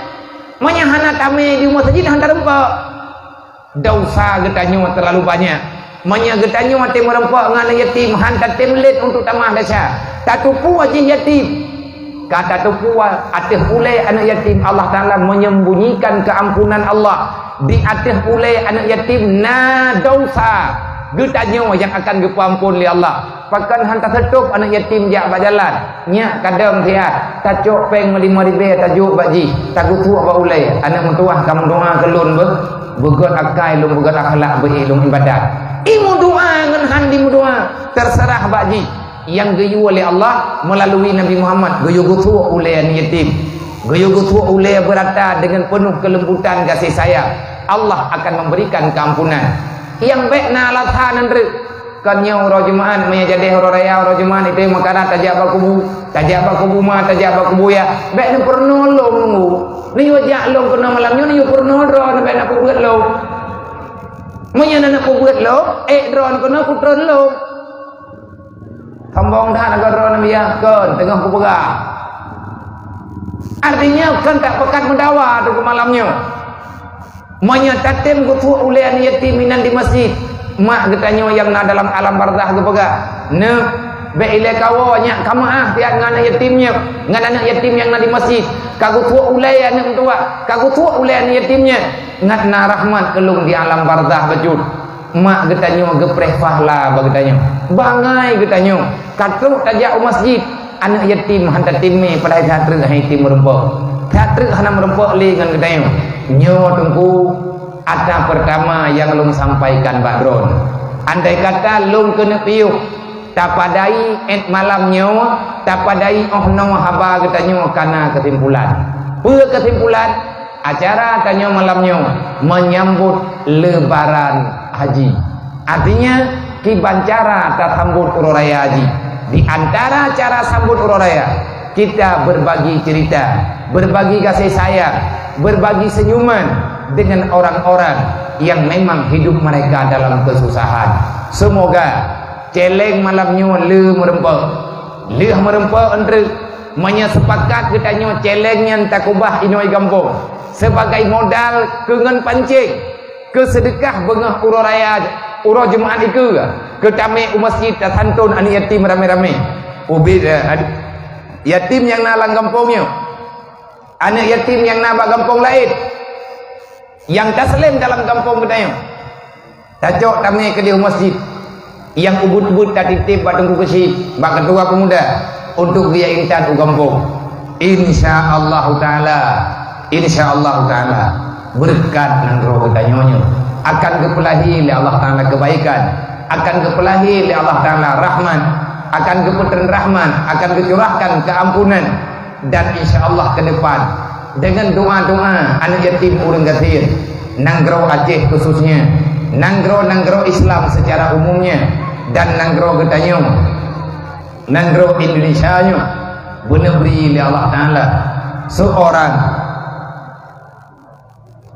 Meunyo hana tamé di meuseujid, hana tarumpok. Desya geutanyoe teulalu banyak. Meunyo geutanyoe até meurumpok ngon aneuk yatim, han tatem lét untuk tamah desya. Tatupue jih yatim. Ka tatupue ateueh ulée aneuk yatim, Allah Taala menyembunyikan keampunan Allah. Di ateueh ulée aneuk yatim na desya geutanyoe nyang akan geupeuamphon lé Allah. Pakon han taseutôb aneuk yatim jak bak jalan? Nyak kadang siat, tacok péng meulima ribée tajok bak jih, tageusuek bak ulée, aneuk meutuwah ka meudoa keu lôn beuh, beugét akai lôn, beugét akhlak beuh lôn ibadat. I meudoa ngon han di meudoa, terserah bak jih. Nyang geuyue lé Allah meulalu Nabi Muhammad, geuyue geusuek ulée aneuk yatim, geuyue geusuek ulée beurata deungon peunoh keulembutan gaséh sayang, Allah akan memberikan keampunan. Nyang bék na alasan nyan treuk. Kon nyoe uroe Jumat, meunyo jadeh uroe raya uroe Jumat, itu meukarat tajak bak kubu, tajak bak kubu ma, tajak bak kubu yah. Bék neupeurunoe lôn nunggu. Neuyue jak lôn keunoe malam nyoe, neuyue peurunoe droe, bék neupeubuet lôn. Meunyo na neupeubuet lôn, ék droe keunoe kutreun lôn. Sombong that nanggroe Nabi, kon teungoh kupeugah. Artinya, kon tak peugah meudawa tu keu malam nyoe. Meunyo tatem geusuek ulée aneuk yatim inan di masjid, mak geutanyoe nyang na dalam alam barzakh geupeugah, "Neuk, bék ilée kawoe nyak ka meuáh siat ngon aneuk yatim nyoe, ngon aneuk yatim nyang na di masjid. Ka geusuek ulée aneuk meutuwah, ka geusuek ulée aneuk yatim nyoe, ngat na rahmat keu lôn di alam barzakh bacut." Mak geutanyoe geupreh pahala bak geutanyoe. Bangai geutanyoe. Ka trok tajak u masjid, aneuk yatim han tatem mé, padahai that treuk hai yatim meurumpok. That treuk hana meurumpok lé ngon geutanyoe. Nyoe Teungku, ata peurtama nyang lôn sampaikan bak droeneuh. Andai kata lôn keuneuk piôh, tapadai ék malam nyoe, tapadai óh noe haba geutanyoe ka na keusimpulan. Peue keusimpulan? Acara tanyoe malam nyoe menyambut Lebaran Haji. Artinya, kiban cara tasambot uroe raya haji. Di antara cara sambot uroe raya, kita berbagi cerita, berbagi kasih sayang, berbagi senyuman dengan orang-orang yang memang hidup mereka dalam kesusahan. Semoga céléng malam nyoe le meureumpok. Lheueh meureumpok eunteuk, meunyoe seupakat geutanyoe céléng nyan takeubah inoe gampông, sebagai modal keu ngon pancéng, keu seudeukah beungoh uroe raya, uroe Jumat ikeue, keu tamé u masjid tasanton aneuk yatim ramé-ramé. Ubit, eh, ad-, yatim nyang na lam gampông nyoe, aneuk yatim nyang na bak gampông laén, nyang taslem dalam gampông geutanyoe. Tacok tamé keudéh u masjid. Nyang ubit-ubit tatitép bak Teungku Keuchik, bak Ketua Pemuda, untuk geujak intat u gampông. Insya Allahu Taala, insya Allahu Taala, beureukat nanggroe geutanyoe nyoe akan geupeulahé lé Allah Taala keubaikan, akan geupeulahé lé Allah Taala rahmat, akan geupeutreun rahmat, akan geucurahkan keuampunan. Dan insya Allah ke depan, dengan doa-doa aneuk yatim ureueng gasien, nanggroe Aceh khususnya, nanggroe-nanggroe Islam secara umumnya, dan nanggroe geutanyoe, nanggroe Indonesia nyoe, beuneuh bri lé Allah Taala seorang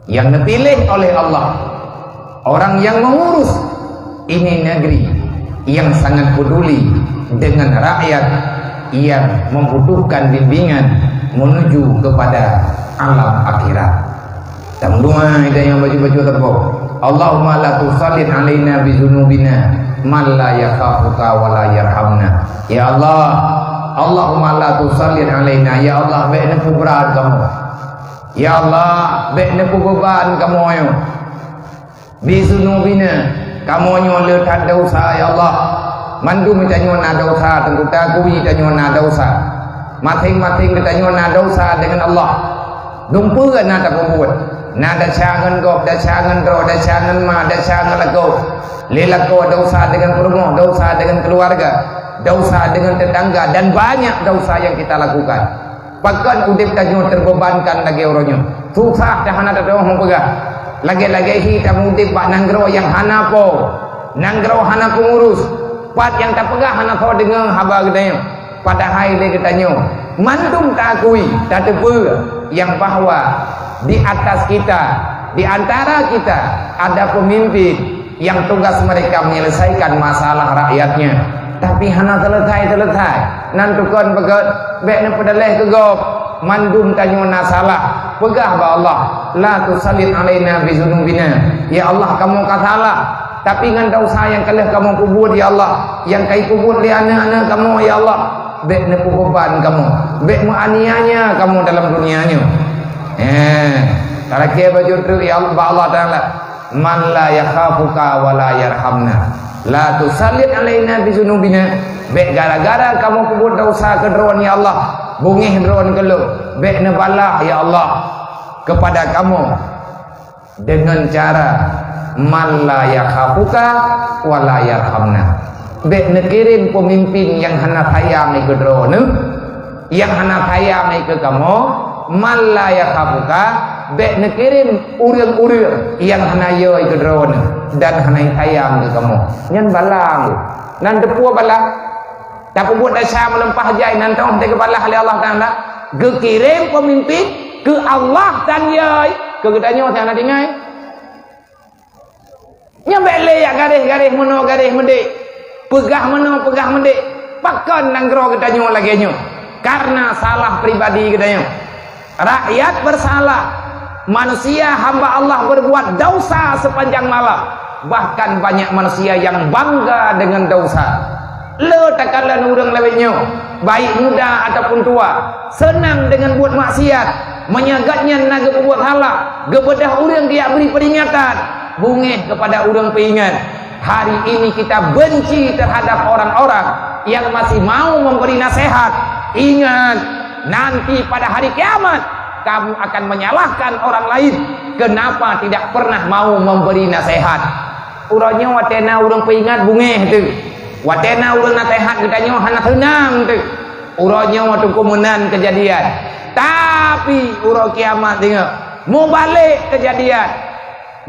yang dipilih oleh Allah, orang yang mengurus ini negeri, yang sangat peduli dengan rakyat yang membutuhkan bimbingan menuju kepada alam akhirat. Tameudoa kita yang baju-baju tepuk. Allahumma la tusallit alaina bi dzunubina man la yakhafuka wa la yarhamna. Ya Allah, Allahumma la tusallit alaina, ya Allah, bék neupeuberat kamoe. Ya Allah, bék neupeubeban kamoe nyoe. Bi dzunubina, kamoe nyoe le that desya, ya Allah. Mandum tanyoe na desya, Teungku, takui tanyoe na desya. Maséng-maséng geutanyoe na desya deungon Allah. Dumpeue na tapeubuet. Na desya ngon gob, desya ngon droe, desya ngon ma, desya ngon lakoe. Lé lakoe desya deungon peurumoh, desya deungon keuluwarga, desya deungon teutangga, dan banyak desya yang kita lakukan. Pakon udeb tanyoe teubebankan lagée uroe nyoe? Susah dah hana teudoh meupeugah. Lagée-lagée hi tamudeb bak nanggroe nyang hana po, nanggroe hana peungurus. Pat nyang tapeugah hana soe deungoe haba geutanyoe. Padahai lé geutanyoe mandum taakui, tateupeue nyang bahwa di atas kita, di antara kita, ada pemimpin yang tugas mereka menyelesaikan masalah rakyatnya. Tapi hana teuletai-teuletai. Nan tukon beugét, bék neupeudaleh keu gob. Mandum tanyoe na salah. Peugah bak Allah, "La tusallit alaina bi dzunubina." Ya Allah, kamoe ka salah. Tapi ngon desya nyang ka lheueh kamoe peubuet, ya Allah, nyang ka jipeubuet lé aneuëk-aneuëk kamoe, ya Allah, bék neupeubeban kamoe, bék meuaniaya kamoe dalam dunia nyoe. Eh, tarakée bacut treuk, ya Allah, bak Allah Taala, "Man la yakhafuka wa la yarhamna, la tusallit alaina bi dzunubina." Bék gara-gara kamoe peubuet desya keu droen, ya Allah, beungéh droen keu lôn, bék neubalah, ya Allah, kepada kamoe dengan cara man la yakhafuka wa la yarhamna. Bék neukirém peumimpin nyang hana sayang keu droeneuh, nyang hana sayang keu kamoe, man la yakhafuka, bék neukirém ureuëng-ureuëng nyang hana yo keu droeneuh dan hana sayang keu kamoe. Nyan balang. Nan teupeue balang? Tapeubuet desya meuleumpah jai nan toh teugeubalaih lé Allah Taala. Geukirém peumimpin keu Allah dan yai keu geutanyoe nyang na tinggai. Nyoe bék lé jak garéh-garéh meunoe garéh meudék, peugah meunoe peugah meudék. Pakon nanggroe geutanyoe lagée nyoe? Karena salah pribadi geutanyoe. Rakyat bersalah. Manusia hamba Allah berbuat dosa sepanjang malam. Bahkan banyak manusia yang bangga dengan dosa. Le takalon ureuëng lawét nyoe, baik muda ataupun tua, seunang deungon buet maksiat. Meunyoe gobnyan na geupeubuet salah, geubeudôh ureuëng geujak bri peuringatan, beungéh keupada ureuëng peuingat. Hari ini kita benci terhadap orang-orang yang masih mau memberi nasihat. Ingat, nanti pada hari kiamat, kamu akan menyalahkan orang lain kenapa tidak pernah mau memberi nasihat. Uroe nyoe watée na ureuëng peuingat beungéh teuh. Watée na ureuëng naseuhat geutanyoe hana seunang teuh. Uroe nyoe teungku meunan keujadian. Tapi uroe kiamat singoh mubalek keujadian.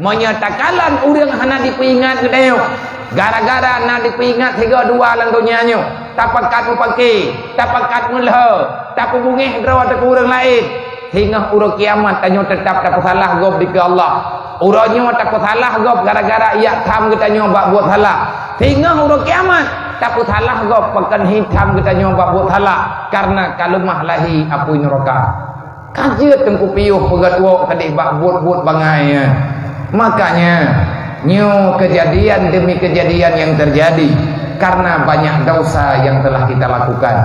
Meunyoe takalon ureuëng hana jipeuingat geutanyoe, gara-gara na jipeuingat sigoe dua lam donya nyoe, tapakat mupake, tapakat meulhö, tapeubeungéh droe teungku ureuëng laén, singoh uroe kiamat tanyoe teutap tapeusalah gob dikeue Allah. Uroe nyoe tapeusalah gob gara-gara jak tham geutanyoe bak buet salah. Singoh uroe kiamat tapeusalah gob pakon hi tham geutanyoe bak buet salah, karena ka leumah lahé apui nuraka. Ka jeuet teungku piôh peugét woe keudeh bak buet-buet bangai nyan. Makanya, nyoe kejadian demi kejadian yang terjadi karena banyak dosa yang telah kita lakukan.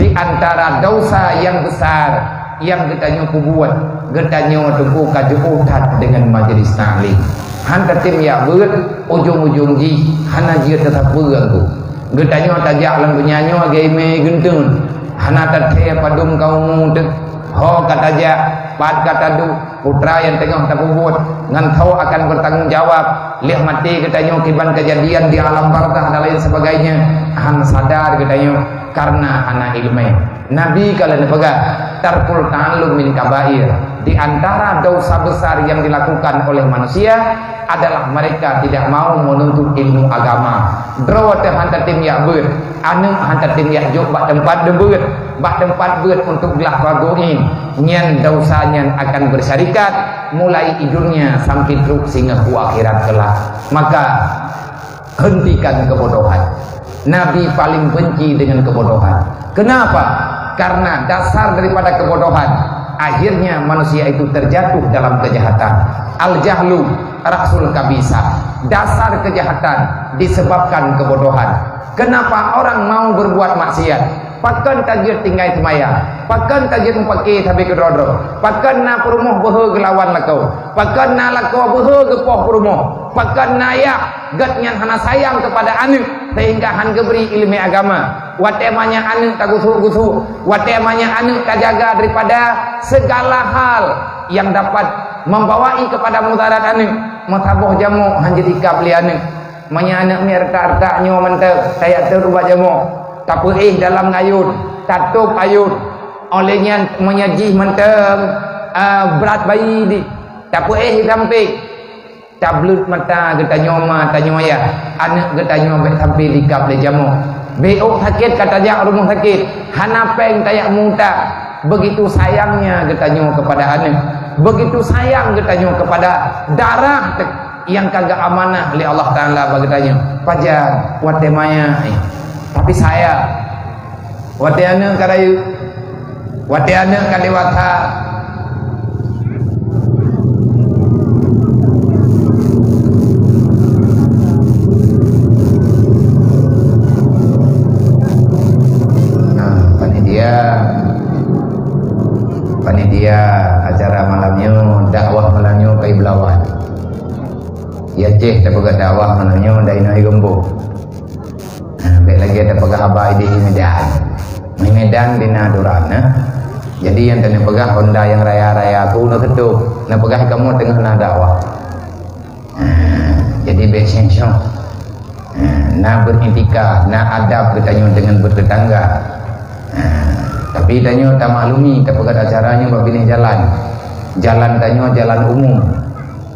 Di antara dosa yang besar yang geutanyoe peubuet, geutanyoe teungku ka jiôh that deungon majlis taklim. Han tatem jak beuet, ujong-ujong jih hana jeuet teusapeue teungku. Geutanyoe tajak lam donya nyoe lagée mé geunteuen, hana tathée padum ka umu teuh. Ho ka tajak, pat ka taduek, peue nyang teungoh tapeubuet, ngon ho akan bertanggung jawab. Lheueh maté geutanyoe kiban kejadian di alam barzakh dan lain sebagainya, han sadar geutanyoe karena hana iéleumé. Nabi ka lheueh neupeugah, "Tarkul ta'allum min kabair." Di antara dosa besar yang dilakukan oleh manusia adalah mereka tidak mau menuntut ilmu agama. Droe teuh han tatem jak beuet, aneuëk han tatem jak jok bak teumpat beuet, bak teumpat beuet untuk glah ragoe. Nyan dosa nyan akan bersyarikat mulai di dunia sampai trok singoh u akhirat kelak. Maka, hentikan kebodohan. Nabi paling benci dengan kebodohan. Kenapa? Karena dasar daripada kebodohan, akhirnya manusia itu terjatuh dalam kejahatan. Al-jahlu ra'sul kabisa. Dasar kejahatan disebabkan kebodohan. Kenapa orang mau berbuat maksiat? Pakon tajeuet tinggai seumayang? Pakon tajeuet mupake sabe keudroe-droe? Pakon na peurumoh beuhe geulawan lakoe? Pakon na lakoe beuhe geupoh peurumoh? Pakon na yah gobnyan hana sayang kepada aneuëk sehingga han geubri iéleumé agama? Watée manyak aneuëk tagusuk-gusuk, watée manyak aneuëk tajaga daripada segala hal yang dapat membawai kepada mudarat aneuëk, meusaboh jamok han jeuet ikab lé aneuëk. Meunyoe aneuëk miet reutak-reutak nyoe mantong, tajak teuh ubak jamok, tapeuéh dalam ayôn, tatôb ayôn. Óh lheueh nyan meunyoe jih mantong, a, brat bayi di, tapeuéh sampéng, tableuet mata geutanyoe ma, tanyoe yah, aneuëk geutanyoe bék sampé likab lé jamok. Bék ôk sakét ka tajak rumoh sakét, hana péng tajak meuutak. Begitu sayangnya geutanyoe kepada aneuëk, begitu sayang geutanyoe kepada darah teuh nyang ka geuamanah lé Allah Taala bak geutanyoe. Pajan watée manyang, eh, Tapi sayang, watée aneuëk ka rayeuk, watée aneuëk ka dewasa, nah, panitia, panitia acara malam nyoe, dakwah malam nyoe ka ibeulawan. Ya ceh tapeugah dakwah malam nyoe dari Nahi Gombo. Ha, bék lagée tapeugah haba idéh di Medan. Di Medan di na aturan, nah. Jadi nyang tapeugah honda nyang raya-raya tu na keudok. Tapeugah kamoe teungoh na dakwah. Ha, jadi bék seng-seng. Ha, na beretika, na adab geutanyoe deungon bertetangga. Ha, tapi tanyoe tamaklumi, tapeugah acara nyoe bak binéh jalan. Jalan tanyoe jalan umum.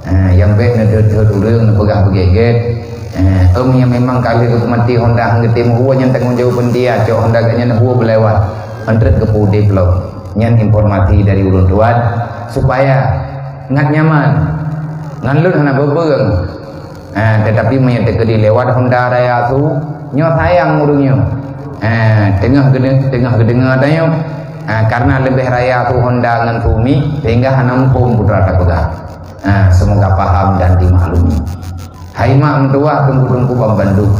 Ha, nyang bék neudeuet-deuet ureuëng neupeugah beugét-gét. Ha, ôm nyang memang ka lheueh geupeumati honda han geutem hue, nyan tanggong jaweueb panitia, cok honda geuh nyan hue beulewat. Entreuk geupeu udeb lom. Nyan informasi dari ulôn tuan, supaya ngat nyaman. Ngan lôn hana beubeueng. Ha, tetapi meunyoe teukeudi lewat honda raya su, nyoe sayang ureuëng nyoe. Ha, teungoh geude-, teungoh geudeungoe tanyoe. Ha, karena leubeh raya su honda ngon su mi, sehingga hana muphom peue tapeugah. Ha, semoga paham dan dimaklumi. Hai mak meutuwah teungku-teungku banmandum.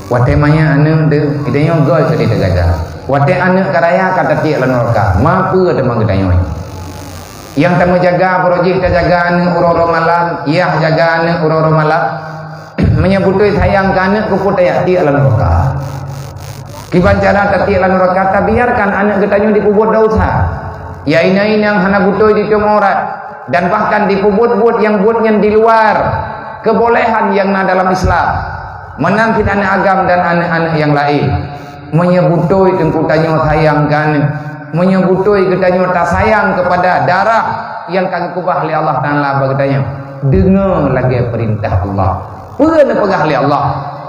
Watée manyak aneuëk deuh, geutanyoe goe keu jiteugaga. Watée aneuëk ka raya ka tatiek lam nuraka, ma peue teuma geutanyoe. Nyang tameujaga, barô jih tajaga aneuëk uroe-uroe malam, yah jaga aneuëk uroe-uroe malam. Meunyoe beutôi sayang keu aneuëk, keupeue tajak tiek lam nuraka. Kiban cara tatiek lam nuraka, tabiarkan aneuëk geutanyoe jipeubuet desya. Ya inai nyang hana beutôi jicöm aurat, dan bahkan jipeubuet-buet nyang buet nyan di luar keubolehan nyang na dalam Islam. Meunan cit aneuëk agam dan aneuëk-aneuëk nyang laén. Meunyoe beutôi teungku tanyoe sayang keu aneuëk, meunyoe beutôi geutanyoe tasayang keupada darah nyang ka geukeubah lé Allah Taala bak geutanyoe, deungoe lagée peurintah Allah. Peue neupeugah lé Allah?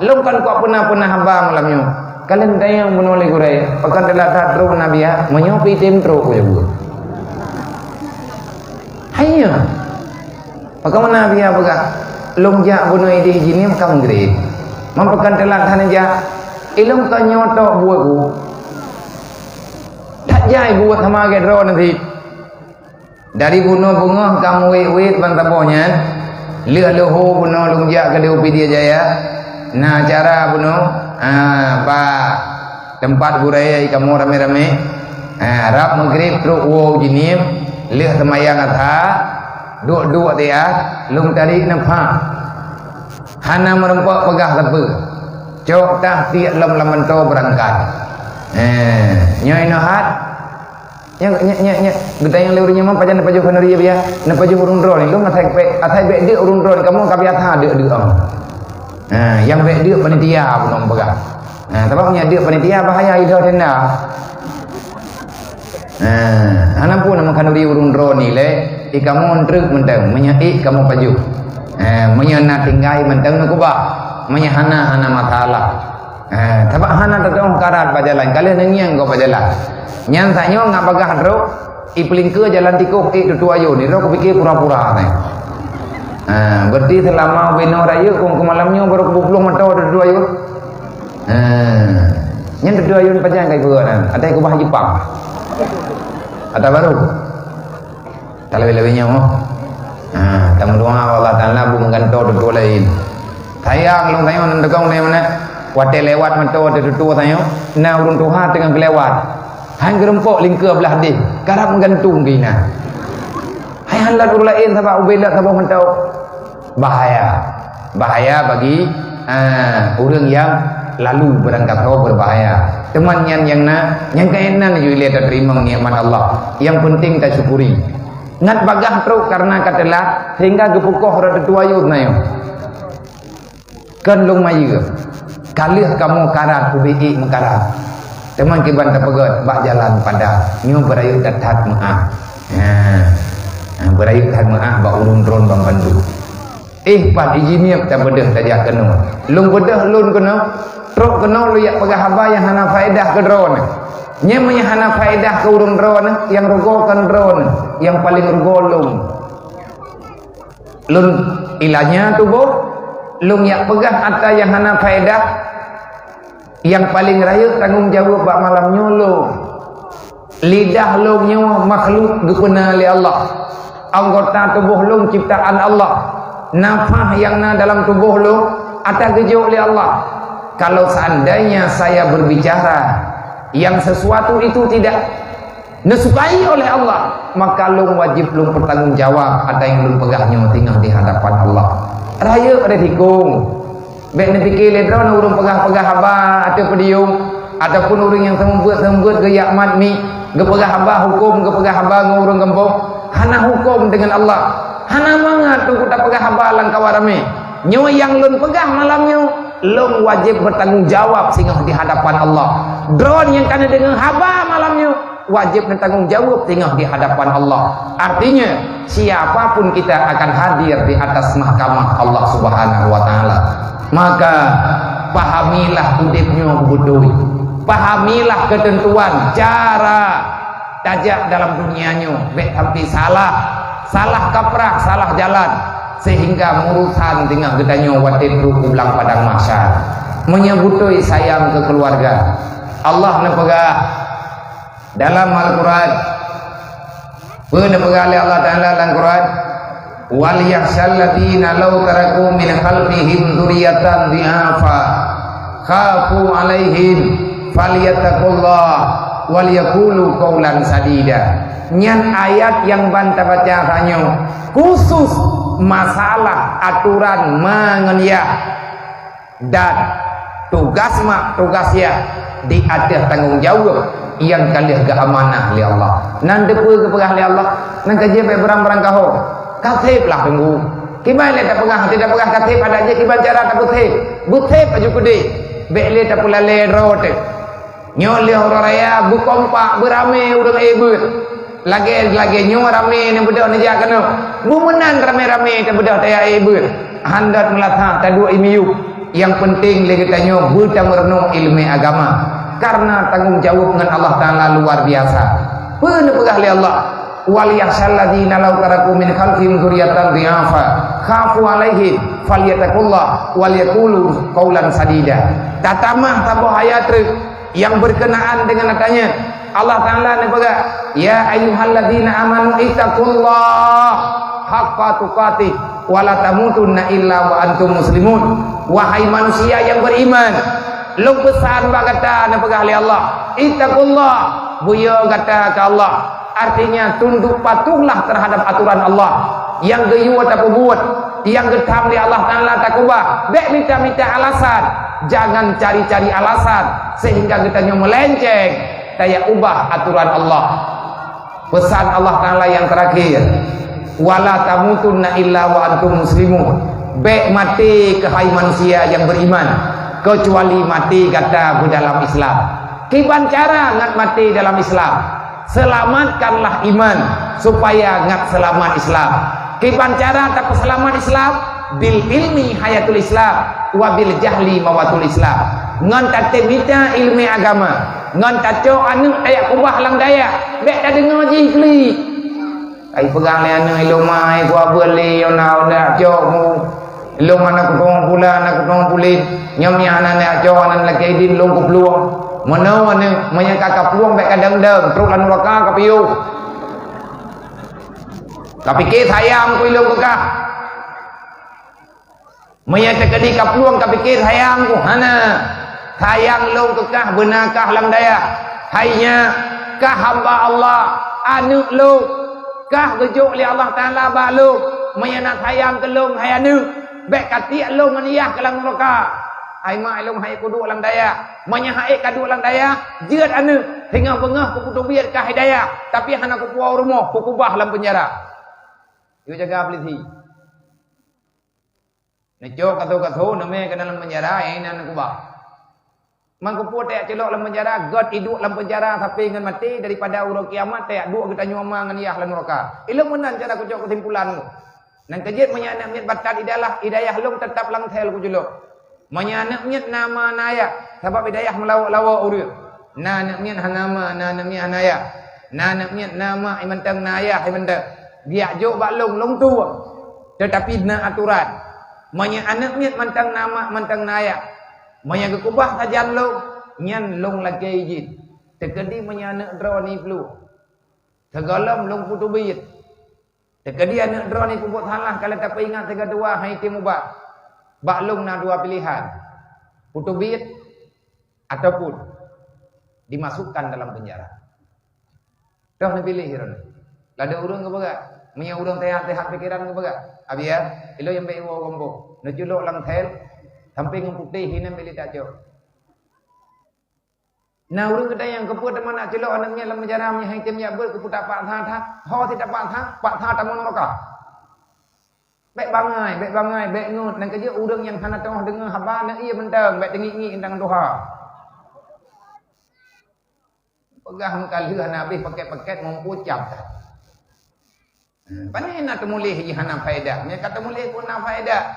Lôn kon kupeuna-peuna haba malam nyoe. Ka lheueh tanyong bunoe lé gurée, pakon teulat that trok Nabi, ya? Meunyoe pih tem trok, kujaweueb. Hai nyoe. Pakon Nabi peugah, lôn jak bunoe idéh jihnyan ka meugreb. Man pakon teulat that neujak? Ilôn kon nyoe tok buet ku. That jai buet sama lagée droeneuh cit. Dari bunoe beungoh ka meuwét-wét ban saboh nyan, lheueh leuho bunoe lôn jak keudeh u Pidie Jaya, na acara bunoe, ha, bak teumpat gurée kamoe ramé-ramé, ha, rab meugreb trok woe jihnyan, lheueh seumayang asha, duek-duek tiah, lôn tarék nafah. Hana meurumpok peugah sapeue. Cok tah tiek lom lam mantong beurangkat. Eh, nyoe inoe hat, Nyan, nyan, nyan, nyan, geutanyong lé ureuëng nyan, "Man pajan neupajoh khanuri, ya, biya? Neupajoh ureuëng droeneuh." "Lôn asai bék, asai bék deuk ureuëng droeneuh, kamoe ka biasa deuk-deuk." Ha, nyang bék deuk panitia pun ureuëng peugah. Ha, sabab nyang deuk panitia bahaya, idhoe tenda. Ha, hana pun nama khanuri ureuëng droeneuh lé, i kamoe treuk mantong, meunyoe ék kamoe pajoh. Ha, meunyoe na tinggai mantong neukeubah, meunyoe hana, hana masalah. Eh, sabab hana teutuoh karat bak jalan, ka lheueh neungieng gob bak jalan. Nyan tanyoe ngat bagah trok, ipeulingkeue jalan tikoh ék tutoe ayôn, nyoe kupike pura-pura nyan. Eh, berarti seulama ubé noe rayeuk, keu malam nyoe barô kupeuplôh mantong tutoe ayôn. Eh, nyan tutoe ayôn pajan ka ipeugah nyan, ada keubah Jepang. Ata barô. Talawée-lawée nyoe. Ha, tameudoa bak Allah Taala, beu meugantoe tutoe laén. Sayang lôn tanyoe, nan deungon lé meunan. Watée lewat mantong, watée tutoe tanyoe, na ureuëng tuha teungoh geulewat. Han geurumpok lingkeue blah déh, karab meugantung keu inan. Hai han lat ureuëng laén sabab ubé lat saboh mantong. Bahaya. Bahaya bagi, ah, ureuëng nyang lalu beurangkat ho beubahaya. Teuma nyan nyang na, nyang keunan ju ilée tateurimong nikmat Allah. Nyang peunteng tasyukuri. Ngat bagah trok kareuna ka teulat, sehingga geupeukoh rot tutoe ayôn nyoe. Kon lôn mayeue. Ka lheueh kamoe karat ubé ék meukarat. Teuma kiban tapeugét bak jalan padan, nyoe beurayeuk that-that meuáh. Ha. Ha, beurayeuk that meuáh bak ureuëng droeneuh banmandum. Eh, pat ijinieb tabeudôh tajak keunoe. Lôn beudôh lôn keunoe, trok keunoe lôn jak peugah haba nyang hana faedah keu droeneuh. Nyan meunyoe hana faedah keu ureuëng droeneuh, nyang rugoe kon droeneuh, nyang paleng rugoe lôn. Lôn ilanya tuboh, lôn jak peugah atra nyang hana faedah, Nyang paleng rayeuk tanggong jaweueb bak malam nyoe lôn. Lidah lôn nyoe makhluk geupeuna lé Allah. Anggota tuboh lôn ciptaan Allah. Nafah nyang na dalam tuboh lôn ata geujok lé Allah. Kalau seandainya saya berbicara yang sesuatu itu tidak neusukai oleh Allah, maka lôn wajéb lôn peutanggong jawab ata nyang lôn peugah nyoe teungoh di hadapan Allah. Rayeuk deh tikong. Bék neupike lé droeneuh ureuëng peugah-peugah haba ateueh podium, ataupun ureuëng nyang seumeubeuet-seumeubeuet geujak mat mi, geupeugah haba huköm, geupeugah haba ngon ureuëng gampông, hana huköm deungon Allah. Hana mangat teungku tapeugah haba lam kawan ramé. Nyoe nyang lôn peugah malam nyoe, lôn wajéb beutanggong jawab singoh di hadapan Allah. Droeneuh nyang ka neudeungoe haba malam nyoe, wajéb neutanggong jaweueb teungoh di hadapan Allah. Artinya, siapapun kita akan hadir di atas mahkamah Allah Subhanahu wa Ta'ala. Maka, pahamilah udeb nyoe beutôi. Pahamilah keuteuntuan cara tajak dalam dunia nyoe. Bék sampai salah. Salah kaprah, salah jalan. Sehingga murusan teungoh geutanyoe watée trok u blang padang mahsyar. Meunyoe beutôi sayang keu keuluwarga. Allah neupeugah, dalam Al-Quran, peue neupeugah lé Allah Ta'ala lam Quran? "Wal yakhshal ladzina law taraku min khalfihim dzurriyyatan dhi'afa khafu 'alaihim falyattaqullah wal yaqulu qaulan sadida." Nyan ayat nyang ban tabaca tanyoe khusus masalah aturan ma ngon yah. Dan tugas mak, tugas yah di ateueh tanggong jaweueb nyang ka lheueh geuamanah lé Allah. Nan teupeue geupeugah lé Allah, nan ka jeuet bék beurang-beurang kahô. Ka sép lah teungku. Kiban lé tapeugah, hana tapeugah ka sép adak jih kiban cara tapeusép. Beusép aju keudeh. Bék lé tapeulalé droe teuh. Nyoe lheueh uroe raya beukompak beuramé ureuëng ék beuet. Lagée-lagée nyoe ramé neubeudôh neujak keunoe. Beumeunan ramé-ramé tabeudôh tajak ék beuet. Handot meulasa taduek i miyueb. Nyang peunteng lé geutanyoe beutameurunoe iéleumé agama. Kareuna tanggong jaweueb ngon Allah Ta'ala luar biasa. Peue neupeugah lé Allah? "Wal yakhshal ladzina law taraku min khalfihim dzurriyyatan dhi'afa khafu 'alaihim falyattaqullah wal yaqulu qaulan sadida." Tatamah saboh ayat treuk. Nyang berkenaan dengan ata nyan, Allah Ta'ala neupeugah, "Ya ayyuhalladzina amanu ittaqullaha haqqa tuqatih wa la tamutunna illa wa antum muslimun." Wahai manusia yang beriman, lôn peusan bak gata neupeugah lé Allah, "Ittaqullah, beuyo gata keu Allah." Artinya, tunduk patuhlah terhadap aturan Allah. Nyang geuyue tapeubuet, nyang geutham lé Allah Ta'ala takeubah. Bék mita-mita alasan. Jangan cari-cari alasan sehingga geutanyoe meulenceng tajak ubah aturan Allah. Pesan Allah Ta'ala nyang terakhir, "Wala tamutunna illa wa antum muslimun." Bék maté keuhai manusia nyang beriman, kecuali maté gata beudalam Islam. Kiban cara ngat maté dalam Islam? Selamatkanlah iman supaya ngat seulamat Islam. Kiban cara tapeuseulamat Islam? Bil ilmi hayatul Islam, wa bil jahli mawatul Islam. Ngon tatem mita iéleumé agama, ngon tacok aneuëk tajak keubah lam dayah, bék tadeungoe jih klik. Ai peugah lé aneuëk, "Ilôn ma ai kuabeuet lé, yona udah cok mu. Ilôn hana kutueng pula, hana kutueng pulen. Nyoe mia hana neujak cok aneuk lakée idin lôn kuplueng." Meunoe aneuëk, meunyoe ka kaplueng bék kadang-dang, trok lam nuraka kapiôh. Kapike sayang ku ilôn keu kah. Meunyoe teukeudi kaplueng kapike sayang ku, hana. Sayang lôn keu kah beuna kah lam dayah. Hai nyak, kah hamba Allah, aneuëk lôn. Kah geujok lé Allah Ta'ala bak lôn. Meunyoe na sayang keu lôn, hai aneuëk, bék katiek lôn ngon yah keu lam nuraka. Hai mak, ilôn han ék kuduek lam dayah. Meunyoe han ék kaduek lam dayah, jeuet aneuëk, singoh beungoh kupeuteubiet kah i dayah, tapi hana kupuwoe u rumoh, kukeubah lam peunjara. Yue jaga peulisi. Neucok kaso-kaso, neumé keunan lam peunjara, nyang inan neukubah. Mangkeupeue tajak culok lam peunjara, gét iduek lam peunjara sabe ngon maté, daripada uroe kiamat tajak duek geutanyoe ma ngon yah lam nuraka. Ilôn meunan cara kucok keusimpulan. Nyan keuh jeuet meunyoe aneuëk miet batat i dayah, i dayah lôn teutap lam sel kuculok. Meunyoe aneuëk miet na ma na yah, sabab i dayah meulawok-lawok ureuëng. Na aneuëk miet hana ma, na aneuëk miet hana yah. Na aneuëk miet na ma, i mantong na yah, i mantong. Geujak jok bak lôn, lôn tueng. Teutapi na atoran. Meunyoe aneuëk miet mantong na ma, mantong na yah. Meunyoe geukeubah sajan lôn, Nyan lôn lakée jih. Teukeudi meunyoe aneuk droeneuh peuleueh, sigohlom lôn puteubiet. Teukeudi aneuk droeneuh peubuet salah, ka lheueh tapeuingat sigoe dua hai tém ubak. Bak lôn na dua pilihan, puteubiet ataupun dimasukkan dalam penjara. Toh neupiléh droeneuh. Ladôm ureuëng geupeugah, meunyoe ureuëng teuhat-teuhat pikeran geupeugah, "Abi ya, ilôn nyang bék iwoe gompok, neuculok lam sel, sampé ngon putéh hinan bék lé tacok." Na ureuëng geutanyoe, "Keupeue teuma nak culok aneuk miet lam penjara, meunyoe hai tém jak beuet, keupeue tapaksa that? Ho sit tapaksa, paksa tamong neuraka." Bék bangai, bék bangai, bék ngut. Nyang keujeuet ureuëng nyang hana teungoh deungoe haba, neuié mantong, bék teungiek-ngiek teuntang tuha. Peugah meukalheueh hana habéh paket-paket meuucap that. Pane na teumuléh jih hana faedah. Meunyoe ka teumuléh pun na faedah.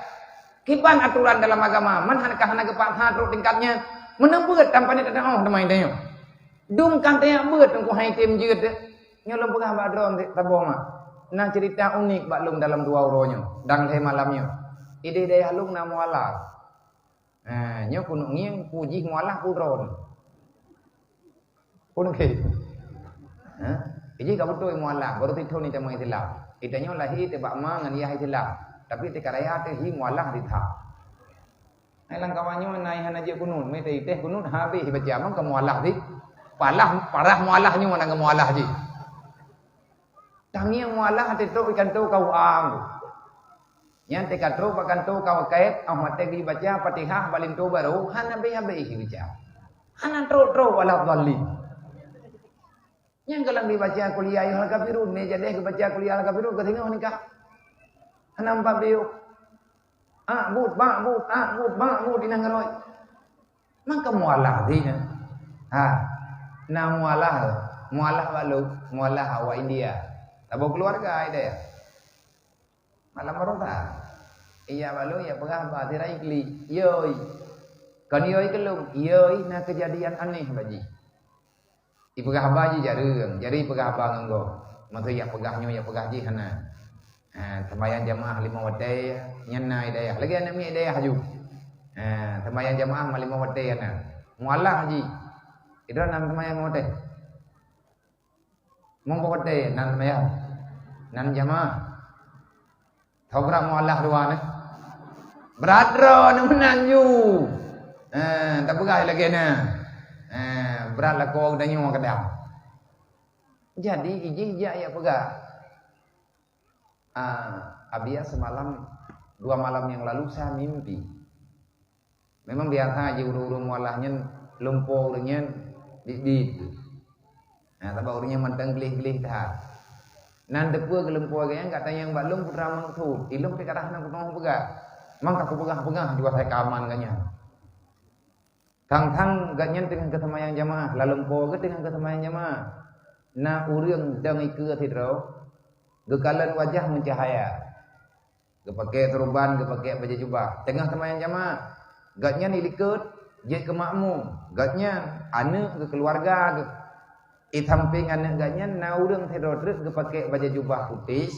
Kiban aturan dalam agama, man hana ka hana geupaksa trok tingkat nyan. Meuneubeuet tanpa ni teudah oh teuma tanyoe. Dum kan teuyak beuet teungku hai tém jeuet. Nyoe lôn peugah bak droe saboh mak. Na ceurita unik bak lôn dalam dua uroe nyoe, dan lhée malam nyoe. Idéh dayah lôn na mualaf. Ha, nyoe keuneuk ngieng peue jih mualaf peue droe. Peue nyoe? Ha? Iji ka beutôi mualaf, baru teuthon ni tamong Islam. Ita nyoe lahé teuh bak ma ngon yah Islam. Tapi teuka raya teuh hi mualaf di that. Hai lam kawan nyoe na hana jeuet kunut, meuitéh-itéh kunut habéh baca, meuka mualaf di. Palah, parah mualaf nyoe na mualaf jih. Tangieng mualaf teutrok ikan to kau ang. Nyan teuka trok bak kantô ka wakét, ah watée geubaca Fatihah bak linto barô, hana habéh-habéh geubaca. Hana trok-trok wala dhalin. Nyan gohlom geubaca Qul ya ayyuhal kafirun, mé jadéh geubaca Qul ya ayyuhal kafirun, geusingoh nikah. Hana empat biôh. Ak but, bak but, ak but, bak but, inah ngeurôi. Maka mualah zina. Ha. Na mualah, mualah bak lôn, mualah awak India. Saboh keuluwarga India. Malam baroesa. Iya bak lôn, iya peugah haba, sira iklik. Yoi. Kon yoi keu lôn. Yoi, na keujadian aneh bak jih. Ipeugah haba jih jareueng, jareueng ipeugah haba ngon gob. Masa yak peugah nyoe, yak peugah jih hana. Ha, seumayang jamaah limong watée, nyan na i dayah. Lagée aneuk miet i dayah aju. Ha, seumayang jamaah ma limong watée hana. Mualah jih. Idroe nan seumayang limong watée. Mong boh watée nan seumayang. Nan jamaah. Tho brat mualah dua neh. Brat droe neh meunan ju. Eh, tapeugah lagée na. Eh, brat lakoe geutanyoe keudang. Jadi, ijih jak yak peugah. Ah, Abia semalam, dua malam yang lalu saya mimpi. Memang biasa jih ureuëng-ureuëng mualah nyan lumpo ureuëng nyan biet-biet. Nah, sabab ureuëng nyan mantong gleh-gleh that. Nan teupeu geulumpo geuh nyan, gata nyang bak lôn putra maksud, ilôn pih kadang hana kuteungoh peugah. Mang ka kupeugah-peugah ju asai ka aman geuh nyan. Thang-thang geuh nyan teungoh geuseumayang jamaah, lalumpo geuh teungoh geuseumayang jamaah. Na ureuëng dong ikeue sidroe, geukalon wajah meucahaya. Geupaké seureuban, geupaké bajée jubah. Teungoh seumayang jamaah, gobnyan ilikot jeuet keu makmum. Gobnyan, aneuëk geuh, keuluwarga geuh. Di sampéng aneuëk gobnyan na ureuëng sidroe treuk geupaké bajée jubah putéh,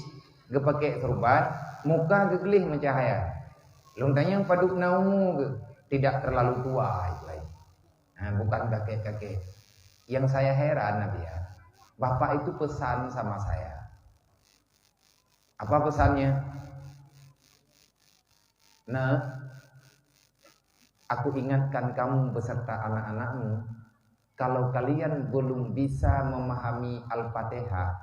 geupaké seureuban, muka geugleh meucahya. Lôn tanyong padub na umu geuh, tidak terlalu tua, itu ai. Ha, bukan kakek-kakek. Yang saya heran, Nabi ya, Bapak itu pesan sama saya. Apa pesannya? Nak, aku ingatkan kamu beserta anak-anakmu, kalau kalian belum bisa memahami Al-Fatihah,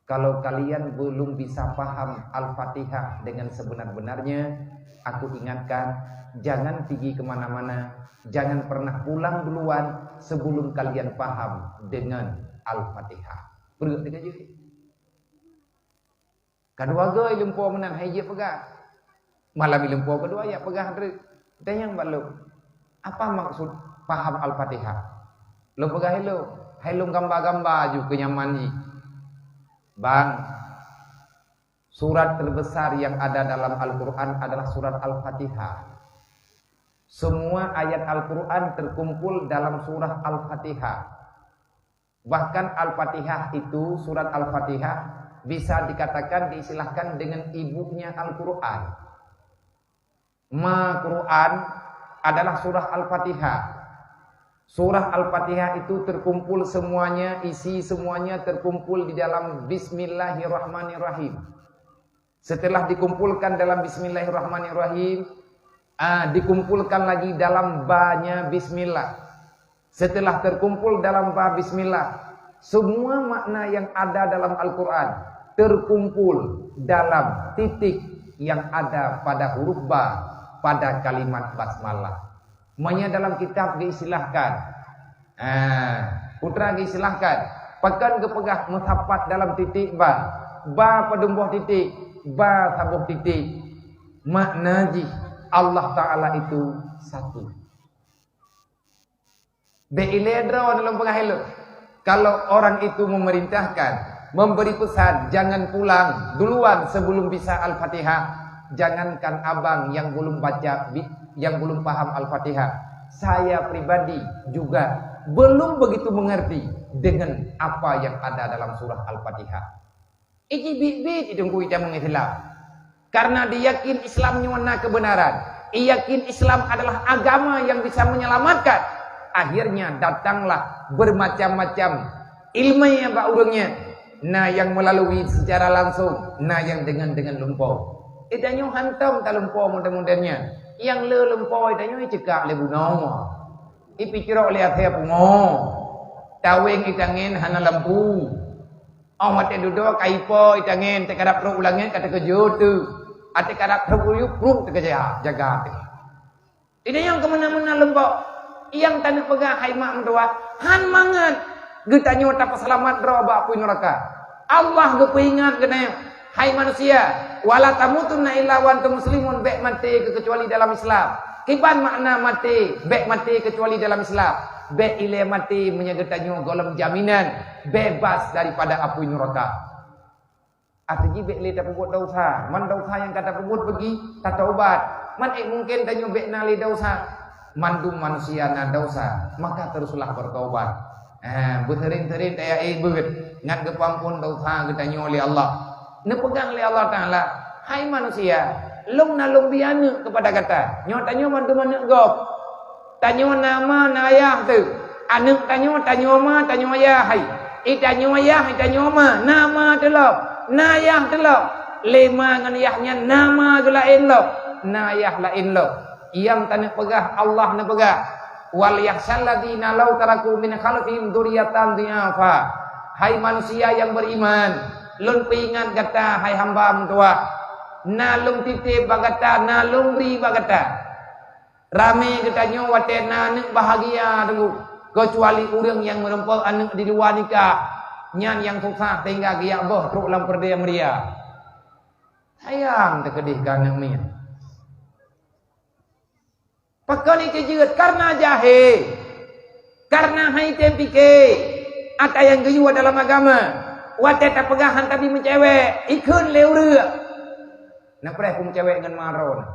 kalau kalian belum bisa paham Al-Fatihah dengan sebenar-benarnya, aku ingatkan, jangan pergi kemana-mana, jangan pernah pulang duluan sebelum kalian paham dengan Al-Fatihah. Beureuek teuka jih. Kadua goe ilumpo meunan hai jeuet peugah. Malam ilumpo keudua yak peugah treuk. Tanyong bak lôn, "Apa maksud paham Al-Fatihah?" Lôn peugah ilôn, hai lôn gamba-gamba aju keu nyaman jih. Bang, surat terbesar yang ada dalam Al-Quran adalah surat Al-Fatihah. Semua ayat Al-Quran terkumpul dalam surah Al-Fatihah. Bahkan Al-Fatihah itu, surat Al-Fatihah, bisa dikatakan diistilahkan dengan ibunya Al-Quran. Ma Quran adalah surah Al-Fatihah. Surah Al-Fatihah itu terkumpul semuanya, isi semuanya terkumpul di dalam Bismillahirrahmanirrahim. Setelah dikumpulkan dalam Bismillahirrahmanirrahim, ah, dikumpulkan lagi dalam ba-nya Bismillah. Setelah terkumpul dalam ba Bismillah, semua makna yang ada dalam Al-Quran terkumpul dalam titik yang ada pada huruf ba pada kalimat basmalah. Meunyoe dalam kitab geuistilahkan, ah, putra geuistilahkan, pakon geupeugah meusapat dalam titik ba, ba padum boh titik, ba saboh titik, makna jih Allah Ta'ala itu satu. Bék ilée droe lôn peugah ilée. Kalau orang itu memerintahkan, memberi pesan, jangan pulang duluan sebelum bisa Al-Fatihah, jangankan abang yang belum baca, bi-, yang belum paham Al-Fatihah, saya pribadi juga belum begitu mengerti dengan apa yang ada dalam surah Al-Fatihah. Iji biet-biet di teungku ita meungislam. Karena diyakin Islam nyoe na kebenaran. Iyakin Islam adalah agama yang bisa menyelamatkan. Akhirnya datanglah bermacam-macam ilmu bak ureuëng nyan. Na nyang melalui secara langsung, na nyang deungon-deungon lumpoe. Ita nyoe hantom talumpoe mudah-mudahan nyan. Nyang le lumpoe ita nyoe icekak lé bunoe. Ipicrok lé asée pungo. Taweng itangen hana lampu. Óh watée dudoe ka ipo itangen, teukarab trok u langét ka teukeujot teuh. Ateueh karab trok u yub, pruk teukeujak jaga teuh. Di dayong keumeuna-meuna leumbok, nyang taneuk peugah hai mak meutuwah, han mangat geutanyoe tapeuseulamat droe bak apui nuraka. Allah geupeuingat geutanyoe, hai manusia, "Wala tamutunna illa wa antum muslimun," bék maté keucuali dalam Islam. Kiban makna maté, bék maté keucuali dalam Islam? Bék ilée maté meunyoe geutanyoe gohlom jaminan bebas daripada apui nuraka. Arti jih bék lé tapeubuet desya. Man desya nyang ka tapeubuet bagi tataubat. Man ék mungken tanyoe bék na lé desya. Mandum manusia na desya, maka teruslah bertaubat. Eh, beuseuring-seuring taya ék beuet ngat geupeuampon desya geutanyoe lé Allah. Neupeugah lé Allah Taala, "Hai manusia, lôn na lôn bri aneuëk keupada gata." Nyoe tanyoe mandum aneuëk gob. Tanyoe na ma na ayah teuh. Aneuëk tanyoe, tanyoe ma, tanyoe ayah hai. I tanyoe ayah, i tanyoe ma, na ma teuh lom, na ayah teuh lom. Lé ma ngon ayah nyan na ma geulaén lom, na ayah laén lom. Nyang taneuk peugah, Allah neupeugah, "Wal yakhsyal ladzina law taraku min khalfihim dzurriyyatan dhi'afa." Hai manusia nyang beriman, lôn peuingat gata, hai hamba meutuwah. Na lôn titép bak gata, na lôn bri bak gata. Ramé geutanyoe watée na aneuëk bahagia teungku, keucuali ureuëng nyang meurumpok aneuëk di luwa nikah, nyan nyang susah sehingga geujak boh trok lam peureudée meuria. Sayang teukeudeh keu aneuëk miet. Pakon icé jeuet? Karena jahé. Karena hai tem pike. Ata nyang geuyue dalam agama. Watée tapeugah han tabi meucewek, ikheun lé ureuëng. Na preh ku meucewek ngon ma droe na.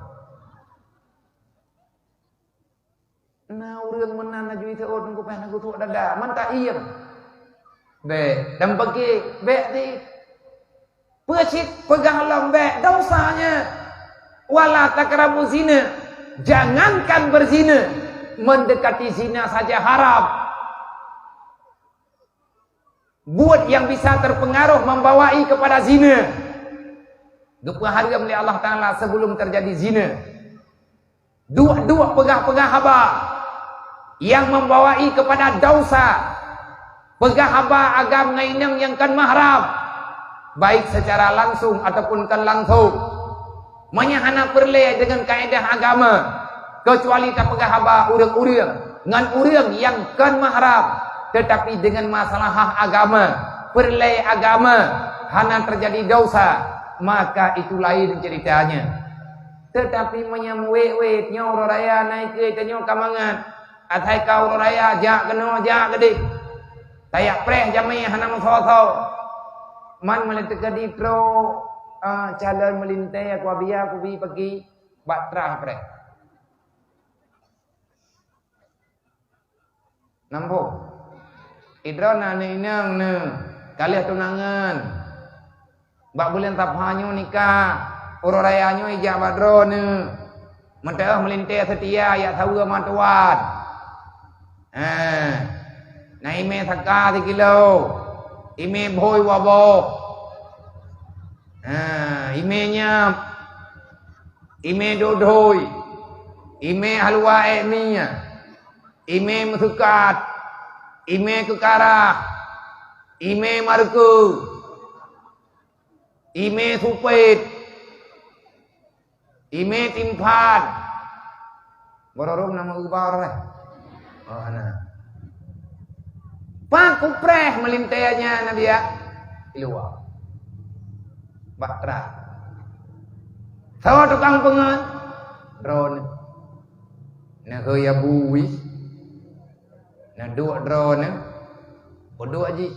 Na ureuëng meunan laju iseuôt ngon kupéh na geusuek dada, man ta iem. Bék, dan bagi, bék di. Peue cit peugah lom bék, desya nyan. Wala taqrabu zina. Jangankan berzina, mendekati zina saja haram. Buet nyang bisa terpengaruh membawai kepada zina. Geupeuhareuem lé Allah Taala sebelum terjadi zina. Duek-duek peugah-peugah haba nyang membawai kepada desya. Peugah haba agam ngon inong nyang kon mahram, baik secara langsung ataupun kon langsung. Meunyoe hana peureulée deungon kaedah agama, keucuali tapeugah haba ureuëng-ureuëng ngon ureuëng nyang kon mahram, teutapi deungon masalah agama, peureulée agama, hana teujadi desya, maka itu laén ceuritanya. Teutapi meunyoe meuwét-wét nyoe uroe raya na ikeue tanyoe ka mangat, asai ka uroe raya jak keunoe jak keudeh. Tajak preh jamé hana meusoe-soe. Man meulintée keudroe, ah, calon meulintée aku abia aku bi pagi bak trah preh. Nambô. Idroe na aneuëk inong neuh, ka lheueh tunangan. Bak buleuen Safar nyoe nikah, uroe raya nyoe ijak bak droeneuh. Meuteuoh meulintée seutia jak saweue meutuan. Ha. Na imè saka sikilo, imè bhôi waboh. Ha, imè nyam, imè dodhôi, imè halua ék mie, imè meuseukat, imè keukarah, imè mareukeue, imè supet, imè timphan. Boro rhom na meu-uba roh eh? Oh, hana. Pak kupreh meulintèe nyan Nabi ya. Di luwa. Bak trak. Sawa tukang peungeut. Droeneuh. Neuheu ya bui. Neuduek droeneuh. Peuduek jih.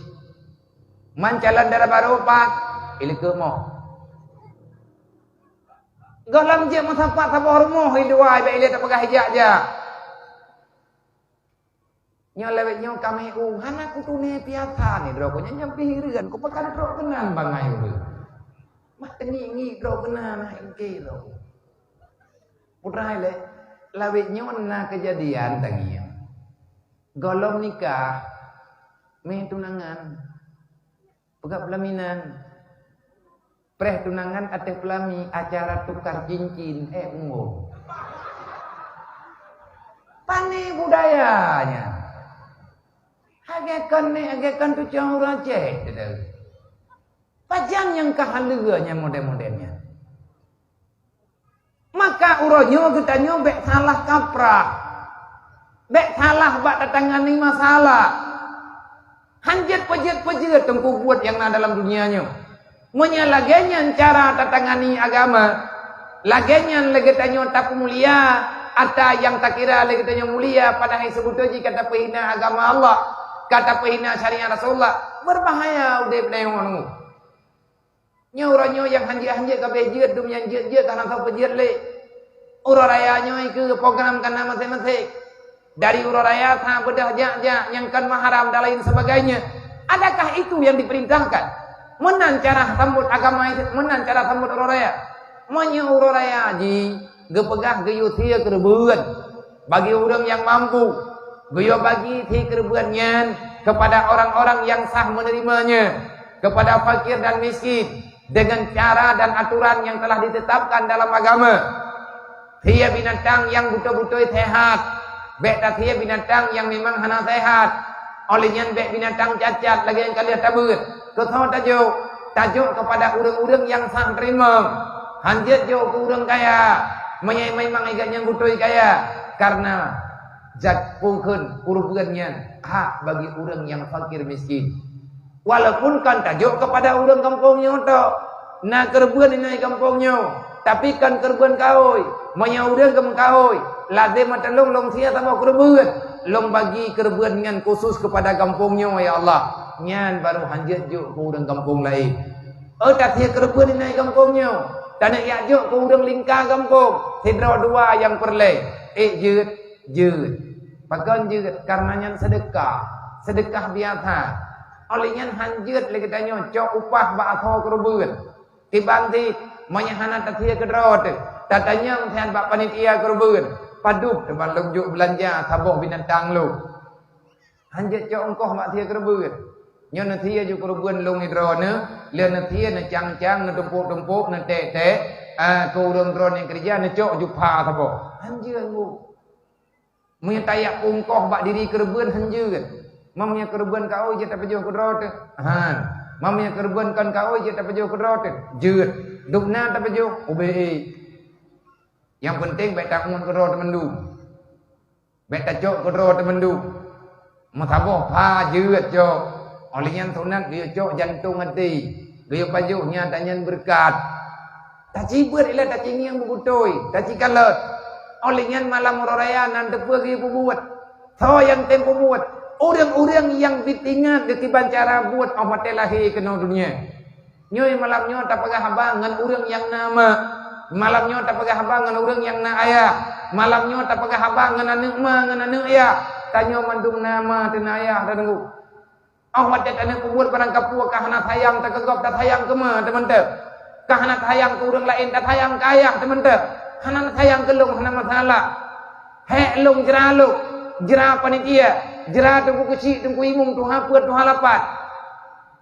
Man calon dara barô pat. Ilikeue moh. Gohlom jeuet meusapat saboh rumoh i luwa, bèk ilèe tapeugah ijak-jak. Nyoe lawét nyoe ka meu'ueng, hana kutuné piasa ni droe ku nyan, nyang pih hireuen, kupeukan droe keunan bangai ureueng. Mak teungiek-ngiek droe keunan, hana ingke droe. Putra ilèe, lawét nyoe na keujadian tangieng. Gohlom nikah, mè tunangan. Peugah peulaminan. Preh tunangan ateueh peulami, acara tukar cincin, eh, unggul. Pane budaya nyan. Lagèe kon nèk, lagèe kon tucoe ureueng Aceh, teudeue. Pajan nyang ka haleue nyan model-model nyan. Maka uroe nyoe geutanyoe bèk salah kaprah. Bèk salah bak tatangani masalah. Han jeuet peujeuet-peujeuet teungku buet nyang na dalam dunia nyoe. Meunyoe lagèe nyan cara tatangani agama, lagèe nyan lé geutanyoe tapeumulia ata nyang takira lé geutanyoe mulia, padahai seubeutôi jih ka tapeuhina agama Allah, ka tapeuhina syariat Rasulullah, beubahaya udép tanyoe nyoe. Nyoe uroe nyoe nyang hanjeuet-hanjeuet ka bèk jeuet, dum nyang jeuet-jeuet ka na soe peujeuet lé. Uroe raya nyoe keu program ka na maséng-maséng. Dari uroe raya sa beudôh jak-jak nyang kon mahram dan lain sebagainya. Adakah itu yang diperintahkan? Meunan cara sambot agama itu, meunan cara sambot uroe raya. Meunyoe uroe raya jih geupeugah geuyue sie keureubeuen bagi ureueng nyang mampu, geuyue bagi sie keureubeuen nyan kepada orang-orang yang sah menerimanya, kepada fakir dan miskin, dengan cara dan aturan yang telah ditetapkan dalam agama. Sie binatang nyang beutôi-beutôi sehat, bèk tasie binatang nyang memang hana sehat. Óh lheueh nyan bèk binatang cacat lagèe nyang ka lheueh tabeuet. Keu soe tajok? Tajok kepada ureueng-ureueng nyang sah teurimong. Han jeuet jok keu ureueng kaya, meunyoe memang gobnyan beutôi kaya, karena zat peukeuen keureubeuen nyan hak bagi ureueng nyang fakir miskin. Walaupun kon tajok kepada ureueng gampông nyoe tok, na keureubeuen inong gampông nyoe, tapi kon keureubeuen kawôi. Meunyoe ureueng geumeukaôi, lazem meuteulông lôn sie saboh keureubeuen, lôn bagi keureubeuen nyan khusus kepada gampông nyoe, ya Allah. Nyan barô han jeuet jok keu ureueng gampông laén. Oh, tasie keureubeuen inong gampông nyoe, taneuk jak jok keu ureueng lingka gampông, sidroe dua nyang peureulèe. Ék jeuet, jeuet. Pakon jeuet? Karena nyan seudeukah, seudeukah biasa. Óh lheueh nyan han jeuet lé geutanyoe cok upah bak asoe keureubeuen. Kiban cit, meunyoe hana tasie keudroe teuh, tatanyong siat bak panitia keureubeuen, "Padub teuma lôn jok beulanja saboh binatang lôn?" Han jeuet cok ongkoh bak sie keureubeuen. Nyoe neusie ju keureubeuen lôn droeneuh, lheueh neusie neucang-cang, neutumpôk-tumpôk, neuték-ték, ah, keu ureueng droeneuh nyang keureuja neucok ju pha saboh. Han jeuet ngon. Meunyoe tajak ongkoh bak diri keureubeuen han jeuet. Meunyoe keureubeuen kaôi jeuet tapajoh keudroe teuh? Han. Meunyoe keureubeuen kon kaôi jeuet tapajoh keudroe teuh? Jeuet. Dubna tapajoh? Ubé. Nyang peunteng bèk taungon keudroe teuh mandum. Bèk tacok keudroe teuh mandum. Meusaboh pha jeuet cok. Óh lheueh nyan sunat geuyue cok jantong até. Geuyue pajoh nyan tanyan beureukat. Tacibeuet ilèe tacingieng beubeutôi, tacikalot. Óh lheueh nyan malam uroe raya nan teupeue geuyue peubuet. Soe nyang tem peubuet? Ureueng-ureueng nyang bit ingat geukiban cara buet óh watèe lahé keunoe dunia. Nyoe malam nyoe tapeugah haba ngon ureueng nyang na ma. Malam nyoe tapeugah haba ngon ureueng nyang na ayah. Malam nyoe tapeugah haba ngon aneuk ma, ngon aneuk yah. Tanyoe mandum na ma, teuna ayah, teungku. Óh watèe taneuk peubuet barang kapeue ka hana sayang, takeugöt tasayang keu ma teuh mantong. Ka hana sayang keu ureueng laén, tasayang keu ayah teuh mantong. Hana sayang keu lôn, hana masalah. Hék lôn jra lôn, jra panitia. Jra Teungku Keuchik, Teungku Imum, tuha peuet, tuha lapan.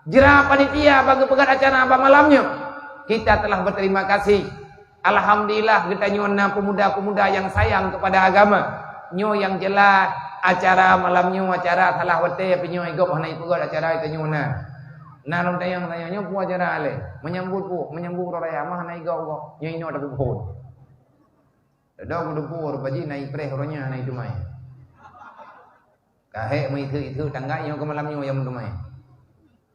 Jra panitia bagi peugöt acara bak malam nyoe. Kita telah berterima kasih. Alhamdulillah, geutanyoe na pemuda-pemuda nyang sayang kepada agama. Nyoe nyang jeulaih, acara malam nyoe acara salah watèe, pih nyoe gob hana ipeugöt acara geutanyoe na. Na lôn tanyong-tanyong, nyoe peue acara lé? Menyambut peue? Menyambut uroe raya, mah hana igob-gob. Nyoe inoe tapeuphon. Dada kudeungoe, rupa jih na ipreh uroe nyan, na itumai. Ka hék meuitheuk-itheuk tanggai nyoe keu malam nyoe nyang meuteumé.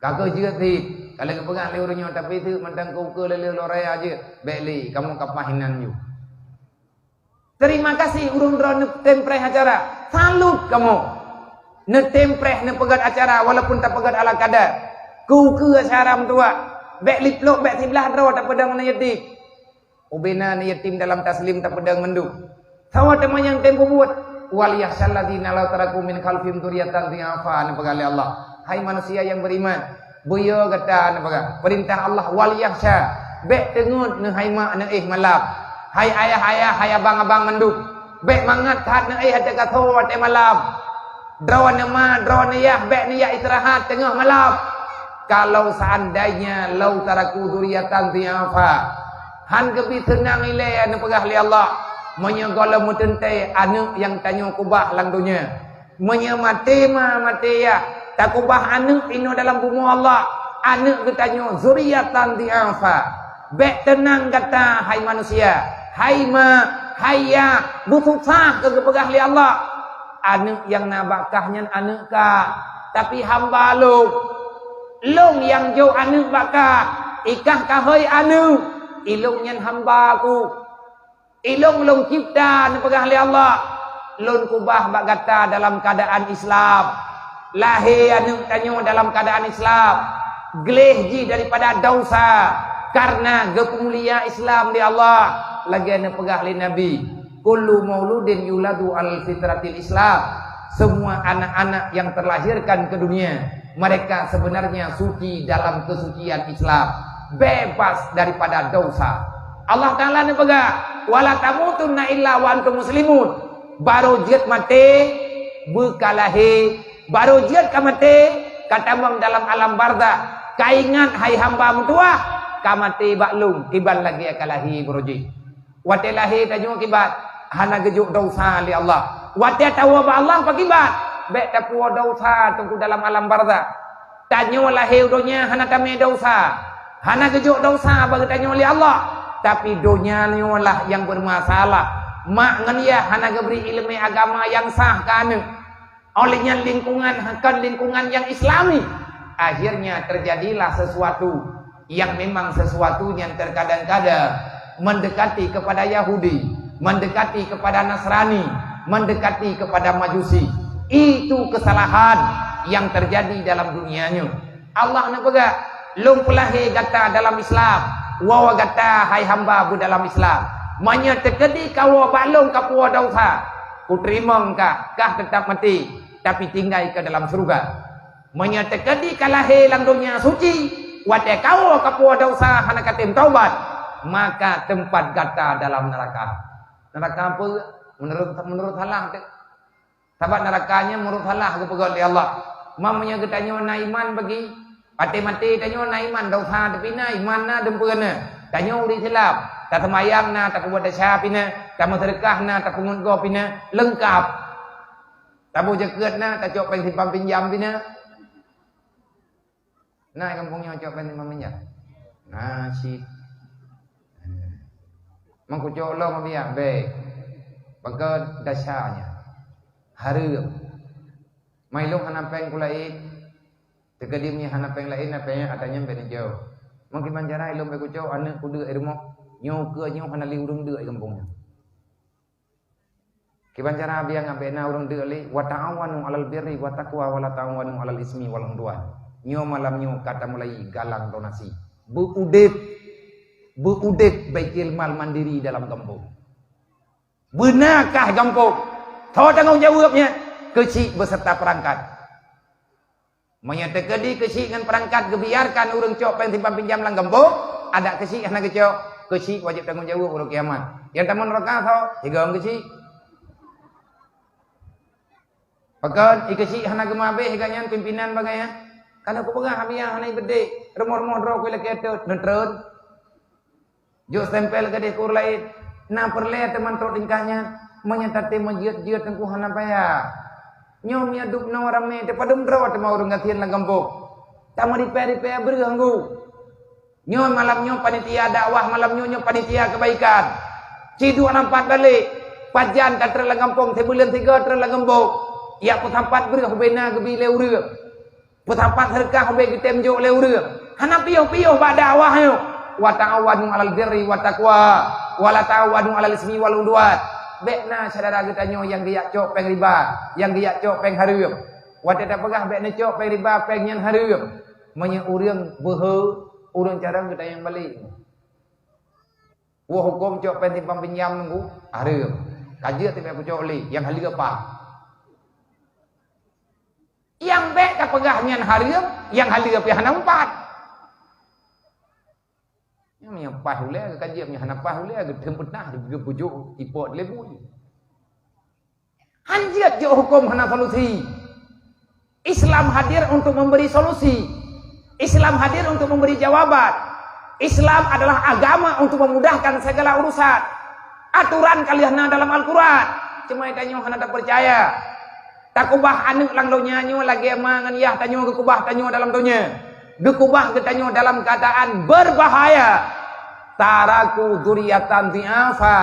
Ka keuh jeuet cit, ka lheueh geupeugah lé ureueng nyoe, tapi teuk mantong keu ukeue lé lheueh loraya jeuet, bèk lé, kamoe ka paih inan ju. Terima kasih ureueng droe neutem preh acara. Salut kamoe. Neutem preh neupeugöt acara walaupun tapeugöt ala kadar. Keu ukeue acara meutuwah. Bèk liplôk, bèk siblaih droe tapeudong aneuk yatim. Ubena aneuk yatim dalam taslim tapeudong mandum. Sawa teuma nyang tem peubuet. Wal yakhsyal ladzina law taraku min khalfihim dzurriyyatan dhi'afa, neupeugah lé Allah. Hai manusia nyang beriman, beuyo gata, neupeugah. Peurintah Allah, wal yakhsya. Bèk teungeut neuh hai mak neuéh malam. Hai ayah-ayah, hai abang-abang mandum. Bèk mangat that neuéh ateueh kasoe watèe malam. Droeneuh ma, droeneuh yah, bèk neujak istirahat teungoh malam. Kalau seandainya law taraku dzurriyyatan dhi'afa, han geubri seunang ilèe neupeugah lé Allah, meunyoe gohlom meuteuntèe aneuk nyang tanyoe keubah lam donya. Meunyoe maté ma, maté yah, takeubah aneuk inoe dalam bumoe Allah, aneuk geutanyoe dzurriyyatan dhi'afa. Bèk teunang gata, hai manusia, hai mak, hai yah, beususah keu geupeugah lé Allah. Aneuk nyang na bak kah nyan aneuk kah, tapi hamba lôn. Lôn nyang jok aneuk bak kah, i kah kahôi aneuk, i lôn nyan hamba ku. I lôn, lôn cipta, neupeugah lé Allah, lôn keubah bak gata dalam keuadaan Islam. Lahé aneuk tanyoe dalam keuadaan Islam. Gleh jih daripada dosa, kareuna geupeumulia Islam lé Allah. Lagèe neupeugah lé Nabi, "Kullu mauludin yuladu al fitratil Islam." Semua anak-anak yang terlahirkan ke dunia, mereka sebenarnya suci dalam kesucian Islam, bebas daripada dosa. Allah Taala neupeugah, "Wala tamutunna illa wa antum muslimun." Barô jeuet maté, beu ka lahé, barô jeuet ka maté, ka tamong dalam alam barzakh, ka ingat hai hamba meutuwah, ka maté bak lôn, kiban lagèe ka lahé barô jih. Watèe lahé tanyoe kiban, hana geujok dosa lé Allah. Watèe tawoe bak Allah pakiban, bèk tapuwoe dosa teungku dalam alam barzakh. Tanyoe lahé u donya hana tamè dosa, hana geujok dosa bagi tanyoe lé Allah, tapi donya nyoe lah nyang beumasalah. Mak ngon yah hana geubri ileumèe agama nyang sah keu aneuk. Oleh nyan lingkungan kon lingkungan nyang Islami. Akhirnya terjadilah sesuatu yang memang sesuatu yang terkadang-kadang mendekati kepada Yahudi, mendekati kepada Nasrani, mendekati kepada Majusi. Itu kesalahan yang terjadi dalam dunia nyoe. Allah neupeugah, "Lôn peulahé gata dalam Islam, woe gata hai hamba beu dalam Islam. Meunyoe teukeudi kawoe bak lôn kapuwoe dosa, kuteurimong kah, kah teutap maté, tapi tinggai keu dalam syeuruga. Meunyoe teukeudi kalahé lam donya suci, watèe kawoe kapuwoe dosa hana katem taubat, maka teumpat gata dalam neuraka." Neuraka peue? Meunurot, meunurot salah teuk. Sabab neuraka nyan meunurot salah geupeugöt lé Allah. Ma meunyoe geutanyoe na iman bagi, watèe maté tanyoe na iman, dosa tapi na, iman na, dumpeue na. Tanyoe ureueng Islam, taseumayang na, tapeubuet desya pih na, tameuseudeukah na, tapeungeut gob pih na, leungkap. Taboh jakeuet na, tacok péng simpan pinjam pih na. Na i gampông nyoe cok péng simpan pinjam? Na cit. Meukucok lom biak bèk. Baka desya nyan. Hareuem. Mai lôn hana péng kulaén. Teukeudi meunyoe hana péng laén, na péng nyang ata nyan bèk neujok. Meukiban cara ilôn bèk kucok aneuk kudeuk i rumoh. Nyoe keue nyoe hana lé ureueng deuk i gampông nyoe. Kiban cara biang abéh na ureueng deuk lé, "Wa ta'awanu 'alal birri wat taqwa wa la ta'awanu 'alal ismi wal 'udwan." Nyoe malam nyoe ka tamulai galang donasi. Beu-udép, beu-udép Baitul Mal mandiri dalam gampông. Beuna kah gampông. Soe tanggong jaweueb nyan? Keuchik beserta peurangkat. Meunyoe teukeudi keuchik ngon peurangkat geubiarkan ureueng cok péng simpan pinjam lam gampông, adak keuchik hana geucok, keuchik wajéb tanggong jaweueb uroe kiamat. Nyang tamong neuraka soe? Sigoe keuchik. Pakon, ikeuchik hana geumabeh gobnyan pimpinan bagai nyan. Kalau kupeugah abiya hana ibeudek, rumoh-rumoh droe kulakée teuet, neutreun. Jok stempel gadeh keu ureuëng laén. Na peureulée teuma trok tingkah nyan, meunyoe tatem meujeuet-jeuet teungku hana payah. Nyoe meunyoe dub noe ramé, teupadum droe teuma ureuëng gasien lam gampông. Tameuripée-ripée breueh anggô. Nyoe malam nyoe panitia dakwah, malam nyoe, nyoe panitia kebaikan. Ci duek lam pat balek, pajan ka treun lam gampông, sibuleuen sigoe treun lam gampông. Yak peusampat breueh ubena geubi lé ureuëng. Peusampat seudeukah ubé geutem jok lé ureuëng. Hana piôh-piôh bak dakwah nyoe. Wa ta'awanu 'alal birri wa taqwa, wa la ta'awanu 'alal ismi wal 'udwan. Bék na syedara geutanyoe nyang geuyak cok péng riba, nyang geuyak cok péng hareuem. Watée tapeugah bék neucok péng riba, péng nyan hareuem. Meunyoe ureuëng beuhe, ureuëng carông geutanyoe nyang balek. Woe huköm cok péng simpang pinjam nunggu, hareuem. Ka jeuet teubiet kucok lé, nyang haleue paih. Nyang bék tapeugah nyan hareuem, nyang haleue pih hana meupat. Nyang paih ulée geukaji, nyang hana paih ulée geutem peunah geubujuk ipot lé bui. Han jeuet jok huköm hana solusi. Islam hadir untuk memberi solusi. Islam hadir untuk memberi jawaban. Islam adalah agama untuk memudahkan segala urusan. Aturan ka lheueh na dalam Al-Quran. Cuma tanyoe hana tapeucaya. Takubah aneuëk lam donya nyoe lagée ma ngon yah tanyoe geukubah tanyoe dalam donya. Geukubah geutanyoe dalam keadaan berbahaya. Taraku dzurriatan dhi'afa.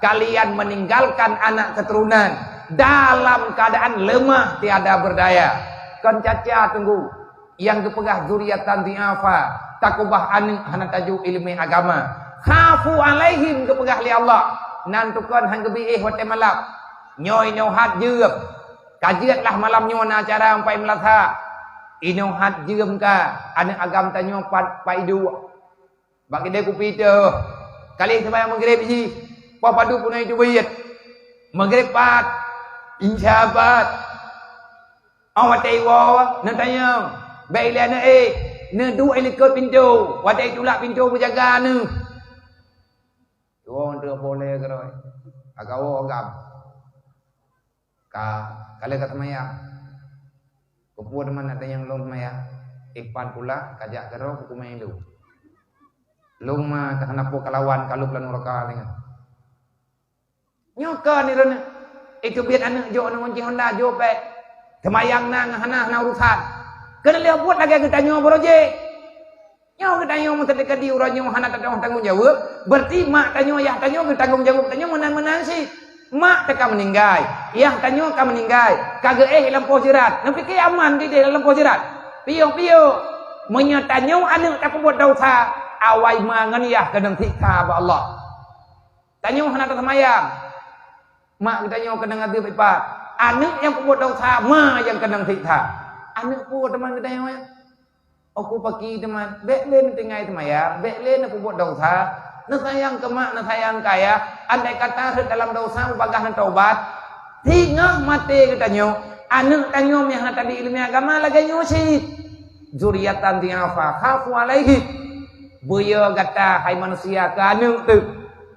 Kalian meninggalkan anak keturunan dalam keadaan lemah, tiada berdaya. Kon caca teungku, nyang geupeugah dzurriatan dhi'afa, takubah aneuëk hana tajok iéleumé agama. Khafu 'alaihim geupeugah lé Allah. Nan tukon han geubi éh watée malam. Nyoe inoe hat jeuem. Ka jeuet lah malam nyoe na acara ampai meulasa. Inoe hat jeuem ka aneuëk agam tanyoe pat, pat iduek. Bak keudée kupi teuh. Ka lheueh seumayang Maghrib jih. Poh padub peunoh teubiet. Maghrib pat. Isya pat. Óh watée iwoe, neutanyong. Bék ilée aneuëk éh. Neuduek i likot pintoe. Watée itulak pintoe beujaga aneuëk. Tuwö teuh boleh keudroe. Agawoe agam. Ka, ka lheueh ka seumayang. Keupeue teuma na tanyong lôn seumayang? Ipan pula ka jak keudroe keukumai lôn. Lôn ma ka hana peue kalawan ka lôn lam nuraka deungon. Nyoe ka ni reuneuk. Itu biet aneuëk jok ngon cih honda jok pék. Seumayang na ngon hana, hana urusan. Keuneuk lheueh buet lagée geutanyoe baroe jih. Nyoe geutanyoe meuteudeuka di uroe nyoe hana tatu'oh tanggong jaweueb, berarti mak tanyoe, yah tanyoe geutanggong jaweueb tanyoe meunan-meunan cit. Mak teuka meuninggai, yah tanyoe ka meuninggai, ka geuéh lam poh jeurat. Neupike aman dideh lam poh jeurat? Piôh-piôh. Meunyoe tanyoe aneuëk tapeubuet desya, awai ma ngon yah keunong siksa bak Allah. Tanyoe hana taseumayang, mak geutanyoe keunong azeub ipat. Aneuëk nyang peubuet desya, ma nyang keunong siksa. Aneuëk peue teuma geutanyoe? Aku paki teuma, bék lé neutinggai seumayang, bék lé neupeubuet desya, neusayang keu mak, neusayang keu ayah, andai kata rhot dalam desya mubagah neutaubat, singoh maté geutanyoe, aneuëk tanyoe meuh hana tabi iéleumé agama lagée nyoe cit. Dzurriatan dhi'afa khafu 'alaihim. Beuyo gata hai manusia keu aneuëk teuh.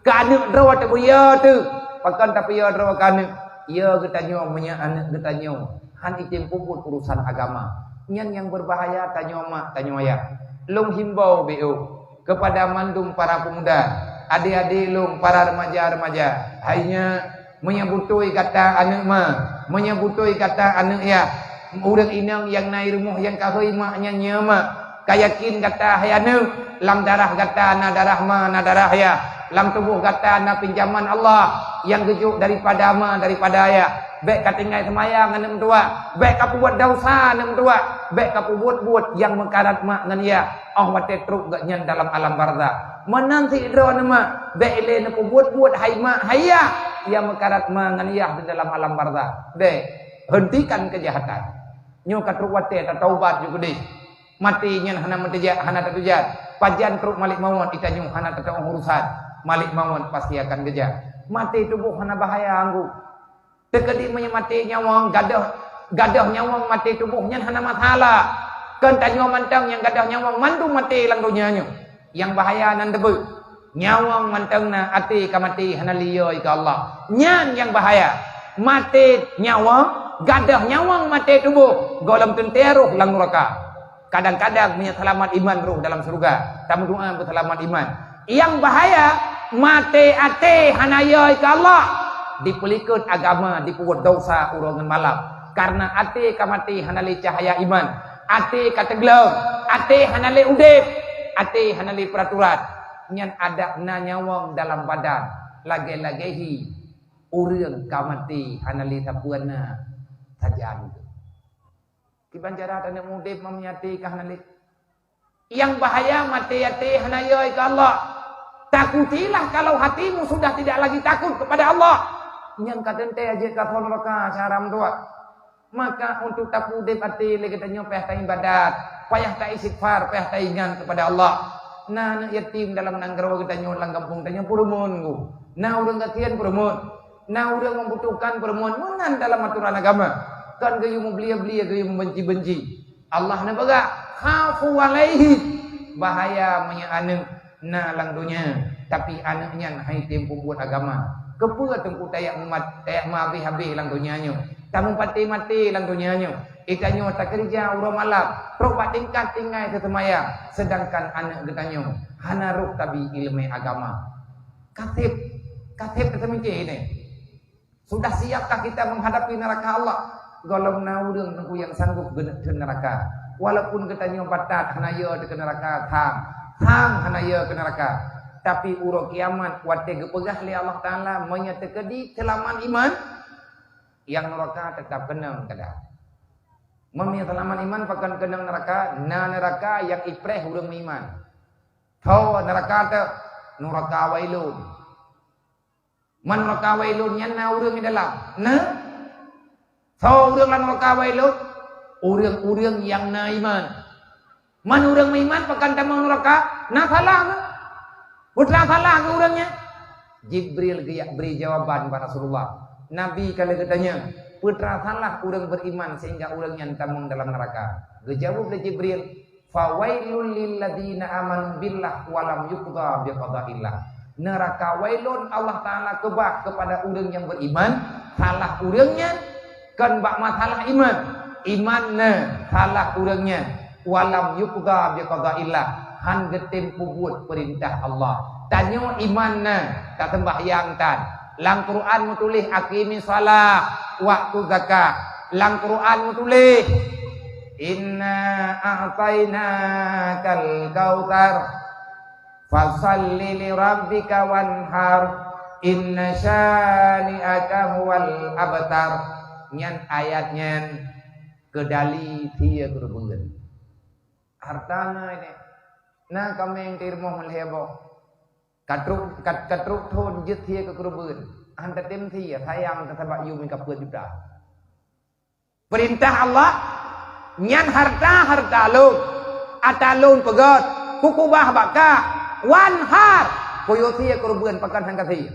Keu aneuëk droe teuh beuyo teuh. Pakon tapeuyo droe keu aneuëk? Yo geutanyoe meunyoe aneuëk geutanyoe han item peubuet urusan agama. Nyan nyang beubahaya tanyoe mak tanyoe ayah. Lôn himbau B O kepada mandum para pemuda, adik-adik lôn para remaja-remaja. Hai nyak, meunyoe beutôi gata aneuëk ma, meunyoe beutôi gata aneuëk yah, ureuëng inong nyang na i rumoh nyang ka hôi mak nyan nyoe mak, ka yakin gata hai aneuëk, lam darah gata na darah ma, na darah yah, lam tuboh gata na pinjaman Allah nyang geujok daripada ma, daripada yah. Bék ka tinggai seumayang aneuëk meutuwah, bék ka peubuet desya aneuëk meutuwah, bék ka peubuet-buet nyang meukarat mak ngon yah óh watée trok geuhnyan dalam alam barzakh. Meunan sidroe neuh mak, bék ilée neupeubuet-buet hai mak hai yah nyang meukarat ma ngon yah di dalam alam barzakh. Bék, hentikan keujahatan. Nyoe ka trok watée tataubat ju keudeh. Maté nyan hana meuteujak, hana tateujan. Pajan trok malek mawöt, geutanyoe hana tatu'oh urusan. Malek mawöt pasti akan geujak. Maté tuboh hana bahaya anggô. Teukeudi meunyoe maté nyawöng, gadôh, gadôh nyawöng maté tuboh nyan hana masalah. Kon tanyoe mantong nyang gadôh nyawöng mandum maté lam donya nyoe. Nyang bahaya nan teubeue. Nyawöng mantong na, até ka maté hana liyoi keu Allah. Nyan nyang bahaya. Maté nyawöng, Gadôh nyawöng maté tuboh, gohlom teuntée roh lam nuraka. Kadang-kadang meunyoe seulamat iman roh dalam syeuruga, tameudoa beuseulamat iman. Nyang bahaya, maté até hana yö keu Allah, dipeulikot agama, dipeubuet desya uroe ngon malam. Kareuna até ka maté hana lé cahya iman, até ka teugleng, até hana lé udeb, até hana lé peuraturan. Nyan adak na nyawöng dalam badan, lagée-lagée hi ureuëng ka maté hana lé sapeue na sajan. Kiban cara taneuk udeb meunyoe até ka hana lé? Nyang bahaya maté até hana yö keu Allah. Takutilah kalau hatimu sudah tidak lagi takut kepada Allah. Nyang ka teuntée jeuet ka phon nuraka, haram dua. Maka untuk tapeuudeb até lé geutanyoe payah taibadat, payah taistighfar, payah taingat kepada Allah. Na aneuk yatim dalam nanggroe geutanyoe, lam gampông tanyoe peurumun gu. Na ureuëng gasien peurumun. Na ureuëng membutuhkan peurumun, meunan dalam aturan agama. Kon geuyue meublie-blie, geuyue membenci-benci. Allah neupeugah, "Khafu alaihi." Bahaya meunyoe aneuk na lam donya, tapi aneuk nyan han tem peubuet agama. Keupeue teungku tajak mumat, tajak meuhabéh-habéh lam donya nyoe? Tameupaté-maté lam donya nyoe. Geutanyoe takeureuja uroe malam, trok bak tingkat tinggai teuseumayang, seudangkan aneuk geutanyoe hana rhoh tabi iéleumé agama. Ka sép, ka sép teumiké nyoe. Sudah siapkah kita menghadapi neraka Allah? Gohlom na ureuëng teungku nyang sanggob geuneuk theun neraka. Walaupun geutanyoe batat hana yö teuh keu neraka, thang, thang hana yö keu neraka. Tapi uroe kiamat watée geupeugah lé Allah Taala, meunyoe teukeudi seulamat iman, nyang nuraka teutap keunong kada. Meunyoe seulamat iman pakon keunong nuraka, na nuraka nyang ipreh ureuëng meuiman. Tho nuraka teuh, nuraka wailun. Man nuraka wailun nyan na ureuëng di dalam? Na. Soe ureuëng lam nuraka wailun? Ureuëng-ureuëng nyang na iman. Man ureuëng meuiman pakon tamong nuraka? Na salah meuh? Peue teuma salah keu ureuëng nyan? Jibril geujak bri jawaban bak Rasulullah. Nabi ka lheueh geutanyong, "Peue teuma salah ureuëng beriman sehingga ureuëng nyan tamong dalam nuraka?" Geujaweueb lé Jibril, "Fawailul lilladzina amanu billah wa lam yuqda biqadaillah." Neuraka wailun Allah Taala keubah keupada ureuëng nyang beriman, salah ureuëng nyan, kon bak masalah iman. Iman na, salah ureuëng nyan, wa lam yuqda biqadaillah, han geutem peubuet peurintah Allah. Tanyoe iman na, taseumbahyang tan. Lam Quran meutuléh, "Aqimis shalah, waktu zakah." Lam Quran meutuléh, "Inna a'tainakal kautsar, fasalli li rabbika wanhar, inna syani'aka huwal abtar." Nyan ayat nyan keudali sie keureubeuen. Hareuta na ini. Na kaméng teurimong lhée boh. Ka trok, ka, ka trok thon jeuet sie keu keureubeuen. Han tatem sie, sayang teuh sabab yum ka peuet juta. Peurintah Allah, nyan hareuta, hareuta lôn. Ata lôn peugét, kukubah bak kah. Wanhar, kuyue sie keureubeuen pakon han ka sie.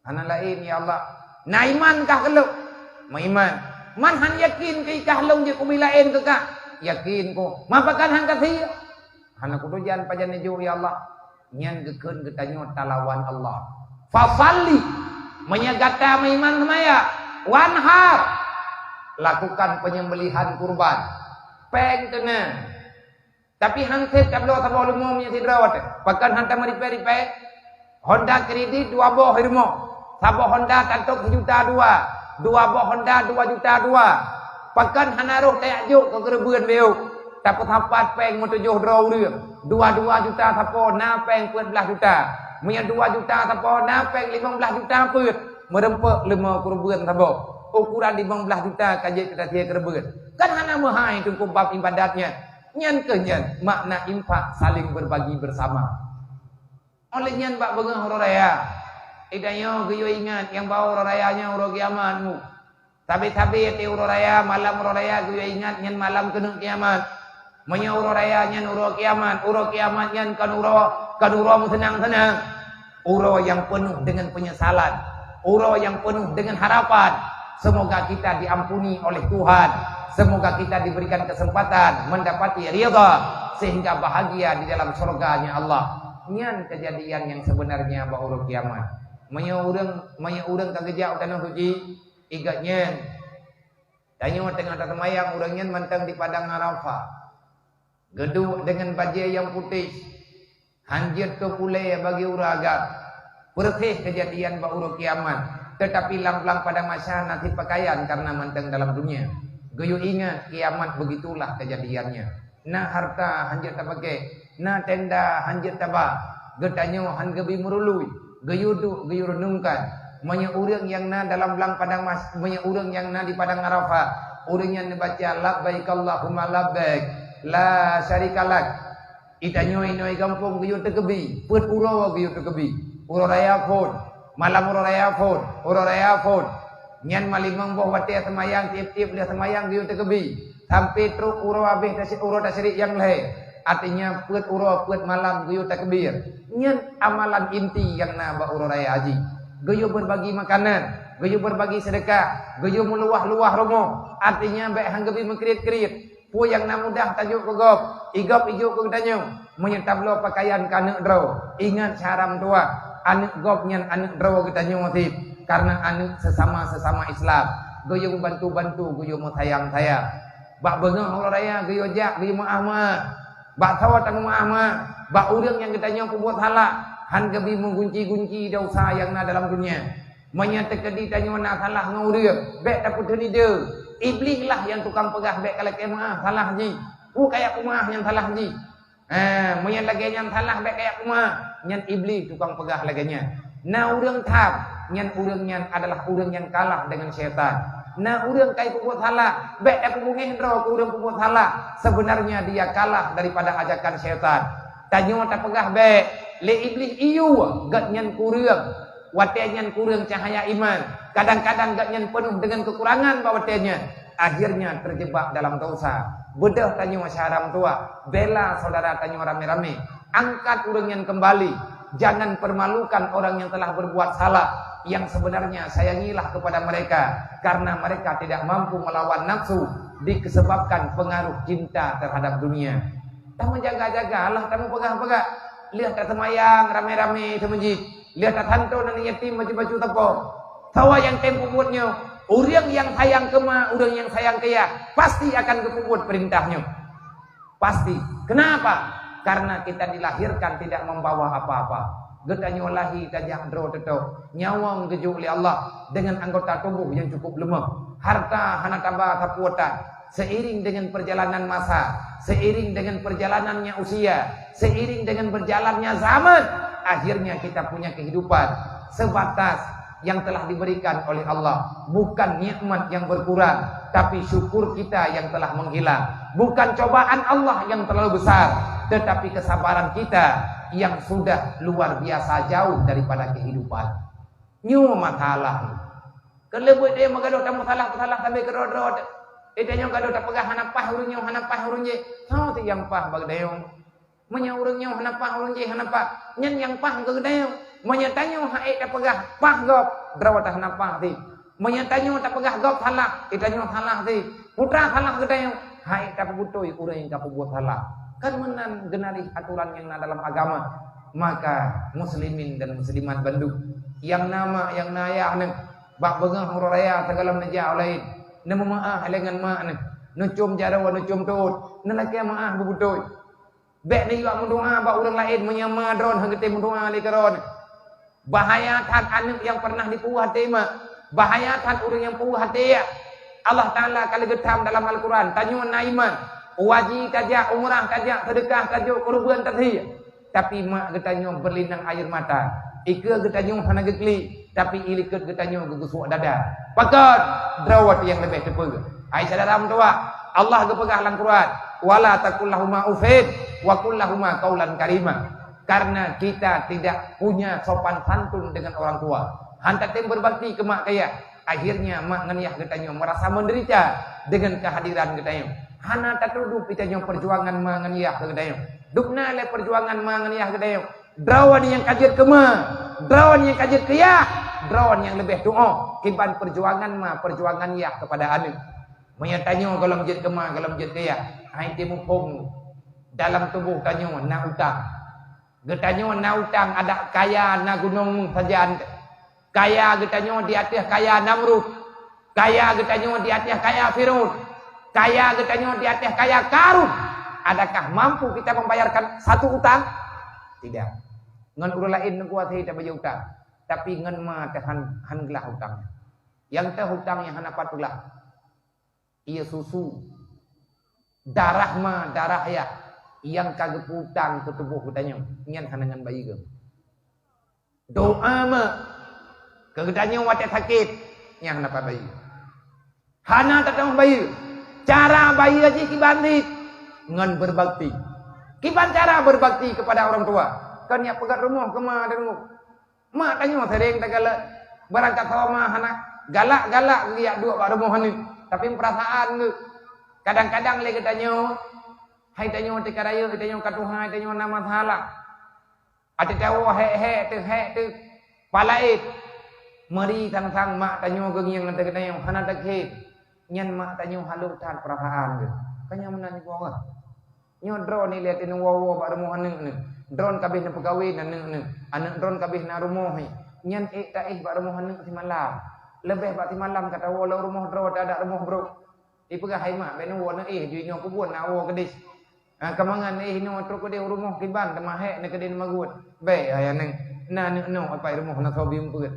Hana laén, ya Allah. Na iman kah keu lôn? Meuiman. Man han yakin keu kah lôn jeuet kubi laén keu kah? Yakin ku. Man pakon han ka sie? Hana kutujan pajan neujok, ya Allah. Nyan geukheun geutanyoe talawan Allah. Fasalli, meunyoe gata meuiman seumaya, wanhar, lakukan penyembelihan kurban. Péng teunang. Tapi han sép tabloe saboh leumo meunyoe sidroe watée. Pakon han tameuripée-ripée? Honda kredit dua boh i rumoh. Saboh Honda tantong sijuta dua. Dua boh Honda dua juta dua. Pakon hana roh tajak jok keu keureubeuen beuh? Tapeusapat péng meutujoh droe ureuëng. Dua-dua juta sapo na péng peuet blaih juta. Meunyoe dua juta sapo na péng limong blaih juta peuet. Meureumpok leumo keureubeuen saboh. Ukuran limong blaih juta ka jeuet keu tasie keureubeuen. Kan hana meuhai teungku bab ibadat nyan. Nyan keuh nyan makna infak, saling berbagi bersama. Óh lheueh nyan bak beungoh uroe raya, geutanyoe geuyue ingat nyang bahwa uroe raya nyan uroe kiamat mu. Sabe-sabe até uroe raya, malam uroe raya geuyue ingat nyan malam keuneuk kiamat. Meunyoe uroe raya nyan uroe kiamat, uroe kiamat nyan kon uroe, kon uroe meuseunang-seunang. Uroe nyang peunoh deungon peunyesalan, uroe nyang peunoh deungon harapan. Semoga kita diampuni oleh Tuhan. Semoga kita diberikan kesempatan mendapati ridha, sehingga bahagia di dalam syurga-Nya Allah. Nyan keujadian nyang sebenarnya bak uroe kiamat. Meunyoe ureuëng, meunyoe ureuëng ka geujak u tanoh suci, igat nyan Tanyoe teungoh taseumayang, ureuëng nyan mantong di padang Arafah. Geuduek deungon bajée nyang putéh, han jeuet keu puléh bagi uroe agam. Peureuséh keujadian bak uroe kiamat, teutapi lam blang padang mahsyar na cit peukayan kareuna mantong dalam dunia. Geuyue ingat kiamat, beugitulah keujadiannya. Na hareuta han jeuet tapakée, na tenda han jeuet taba, geutanyoe han geubi meurului, geuyue duek geuyue reunungkan. Meunyoe ureuëng nyang na dalam blang padang mas-, meunyoe ureuëng nyang na di padang Arafah, ureuëng nyan neubaca, "Labbaik Allahumma labbaik, la syarika lak." Itanyoe inoe gampông geuyue teukeubi, peuet uroe geuyue teukeubi. Uroe raya phon, malam uroe raya phon, uroe raya phon. Nyan ma limong boh watée seumayang, tieb-tieb lheueh seumayang geuyue teukeubi. Sampai trok uroe habéh tasy-, uroe tasyrik nyang lhée. Artinya, peuet uroe, peuet malam geuyue takbir. Nyan amalan inti nyang na bak uroe raya haji. Geuyue beurbagi makanan, geuyue beurbagi seudeukah, geuyue meuluwah-luwah rumoh. Artinya, bék han geubi meukriet-kriet. Peue nyang na mudah tajok keu gob, i gob ijok keu geutanyoe. Meunyoe tabloe peukayan keu aneuëk droe, ingat syedara meutuwah, aneuëk gob nyan aneuëk droe geutanyoe cit, kareuna aneuëk seusama-seusama Islam, geuyue meubantu-bantu, geuyue meusayang-sayang. Bak beungoh uroe raya geuyue jak geuyue meuáh-meuáh. Bak soe tameuáh-meuáh? Bak ureuëng nyang geutanyoe peubuet salah, han geubi meugunci-gunci desya nyang na dalam dunia. Meunyoe teukeudi tanyoe na salah ngon ureuëng, bék tapeutheun ide. Iblih lah nyang tukang peugah bék kalakée meuáh salah jih. Peue kajak peumeuáh nyang salah jih? Ha, meunyoe lagée nyan salah bék kajak peumeuáh, nyan Iblih tukang peugah lagée nyan. Na ureuëng tham, nyan ureuëng nyan adalah ureuëng nyang kalah deungon syaitan. Na ureuëng ka ipeubuet salah, bék tapeubungéh droe keu ureuëng peubuet salah. Sebenarnya dia kalah daripada ajakan syaitan. Tanyoe tapeugah bék, lé Iblih iyue gobnyan kureueng. Watée nyan kureueng cahya iman. Kadang-kadang gobnyan peunoh deungon keukurangan bak watée nyan. Akhirnya terjebak dalam dosa. Beudôh tanyoe syedara meutuwah, bela syedara tanyoe ramé-ramé. Angkat ureuëng nyan keumbali. Jangan permalukan orang yang telah berbuat salah. Yang sebenarnya sayangilah kepada mereka, karena mereka tidak mampu melawan nafsu disebabkan pengaruh cinta terhadap dunia. Tameujaga-jagalah, tameupeugah-peugah. Lheueh taseumayang ramé-ramé seumeujid, lheueh tasanton aneuëk yatim baju-baju sapo. Sawa nyang tem peubuet nyoe, ureuëng nyang sayang keu ma, ureuëng nyang sayang keu yah, pasti akan geupeubuet peurintah nyoe. Pasti. Kenapa? Karena kita dilahirkan tidak membawa apa-apa. Geutanyoe lahé tajak droe teutok, nyawöng geujok lé Allah dengan anggota tubuh yang cukup lemah. Harta hana taba sapeue tan. Seiring dengan perjalanan masa, seiring dengan perjalanannya usia, seiring dengan berjalannya zaman, akhirnya kita punya kehidupan sebatas yang telah diberikan oleh Allah. Bukan nikmat yang berkurang, tapi syukur kita yang telah menghilang. Bukan cobaan Allah yang terlalu besar, tetapi kesabaran kita yang sudah luar biasa jauh daripada kehidupan. Nyoe masalah. Keuleubeh deh meugadôh tameusalah-salah sabe keudroe-droe. Eh, tanyoe gadôh tapeugah hana paih ureuëng nyoe, hana paih ureuëng jéh. Soe nyang paih bak geutanyoe? Meunyoe ureuëng nyoe hana paih, ureuëng jéh hana paih, nyan nyang paih keu geutanyoe. Meunyoe tanyoe han ék tapeugah paih gob, droe teuh hana paih cit. Meunyoe tanyoe tapeugah gob salah, eh, tanyoe salah cit. Putra salah geutanyoe, han ék tapeubutôi ureuëng nyang ka peubuet salah. Kan meunan geunarih atoran nyang na dalam agama. Maka muslimin dan muslimat bandum, nyang na mak, nyang na ayah neuh, bak beungoh uroe raya sigohlom neujak u laén, neumeuáh lé ngon mak neuh, neucôm jaroe, neucôm tuet, neulakée meuáh beubutôi. Bék neuyue meudoá bak ureuëng laén meunyoe ma droe han geutem meudoá lé keu droe. Bahaya that aneuëk nyang pernah jipeuwah até mak. Bahaya that ureuëng nyang peuwah até yah. Allah Taala ka lheueh geutham dalam Al-Quran, tanyoe na iman, haji tajak, umrah tajak, seudeukah tajok, keureubeuen tasie. Tapi mak geutanyoe beulinang air mata. Ikeue geutanyoe hana geuklik, tapi ilikot geutanyoe geugeusuek dada. Pakon? Droe nyang leubeh teupeue. Hai syedara meutuwah, Allah geupeugah lam Quran, "Wala taqul lahuma uffin wa qul lahuma qaulan karima." Karena kita tidak punya sopan santun dengan orang tua. Han tatem berbakti keu mak keu yah. Akhirnya mak ngon yah geutanyoe merasa menderita dengan kehadiran geutanyoe. Hana tatudôh geutanyoe perjuangan ma ngon yah geutanyoe. Dubna lé perjuangan ma ngon yah geutanyoe. Droe nyang ka jeuet keu ma, droe nyang ka jeuet keu yah, droe nyang leubeh tuoh kiban perjuangan ma, perjuangan yah kepada aneuëk. Meunyoe tanyoe gohlom jeuet keu ma, gohlom jeuet keu yah, hai timuphom dalam tuboh tanyoe na utang. Geutanyoe na utang, adak kaya na gunong sajan. Kaya geutanyoe di ateueh kaya Namrud. Kaya geutanyoe di ateueh kaya Firaun, kaya geutanyoe di ateueh kaya Karun, adakah mampu kita membayarkan satu utang? Tidak. Ngon ureuëng laén neukuasai tabayeue utang, tapi ngon ma teuh han, han glah utang. Nyang teuh utang nyang hana pat peuglah. Ie susu, darah ma, darah ayah, nyang ka geupeu utang keu tuboh geutanyoe, nyan hana ngon bayeue. Doa ma keu geutanyoe watée sakét, nyan hana pat bayeue. Hana tateueng bayeue. Cara bayeue jih kiban cit, ngon berbakti. Kiban cara berbakti kepada orang tua? Kon jak peugöt rumoh keu ma dan rumoh. Mak tanyoe sering tagalak. Barangkasoe ma hana galak-galak geujak duek bak rumoh aneuk, tapi peurasaan geuh. Kadang-kadang lé geutanyoe, hai tanyoe teuka rayeuk, hai tanyoe ka tuha, hai tanyoe na masalah. Ateueh tawoe hék-hék teuh, hék teuh, palaét. Meuri sang-sang mak tanyoe geungieng ateueh geutanyoe hana takheun. Nyan mak tanyoe halôh that peurasaan geuh. Ka nyan meunan jipoh geuh. Nyoe droeneuh ilée teuh neuwoe-woe bak rumoh aneuk neuh. Droeneuh ka abéh neupeukawen aneuk neuh. Aneuk droeneuh ka abéh na rumoh, nyan ék taéh bak rumoh aneuk simalam. Leubeh bak simalam ka tawoe lom rumoh droe, tadak rumoh brok. Ipeugah hai mak, bék neuwoe neuéh, jinoe kubuet na woe keudeh. Ha, ka mangat neuéh inoe trok keudeh u rumoh kiban, teuma hék neukeudeh neumagun. Bék hai aneuk, na aneuk noe apai rumoh na soe bi eumpeuen.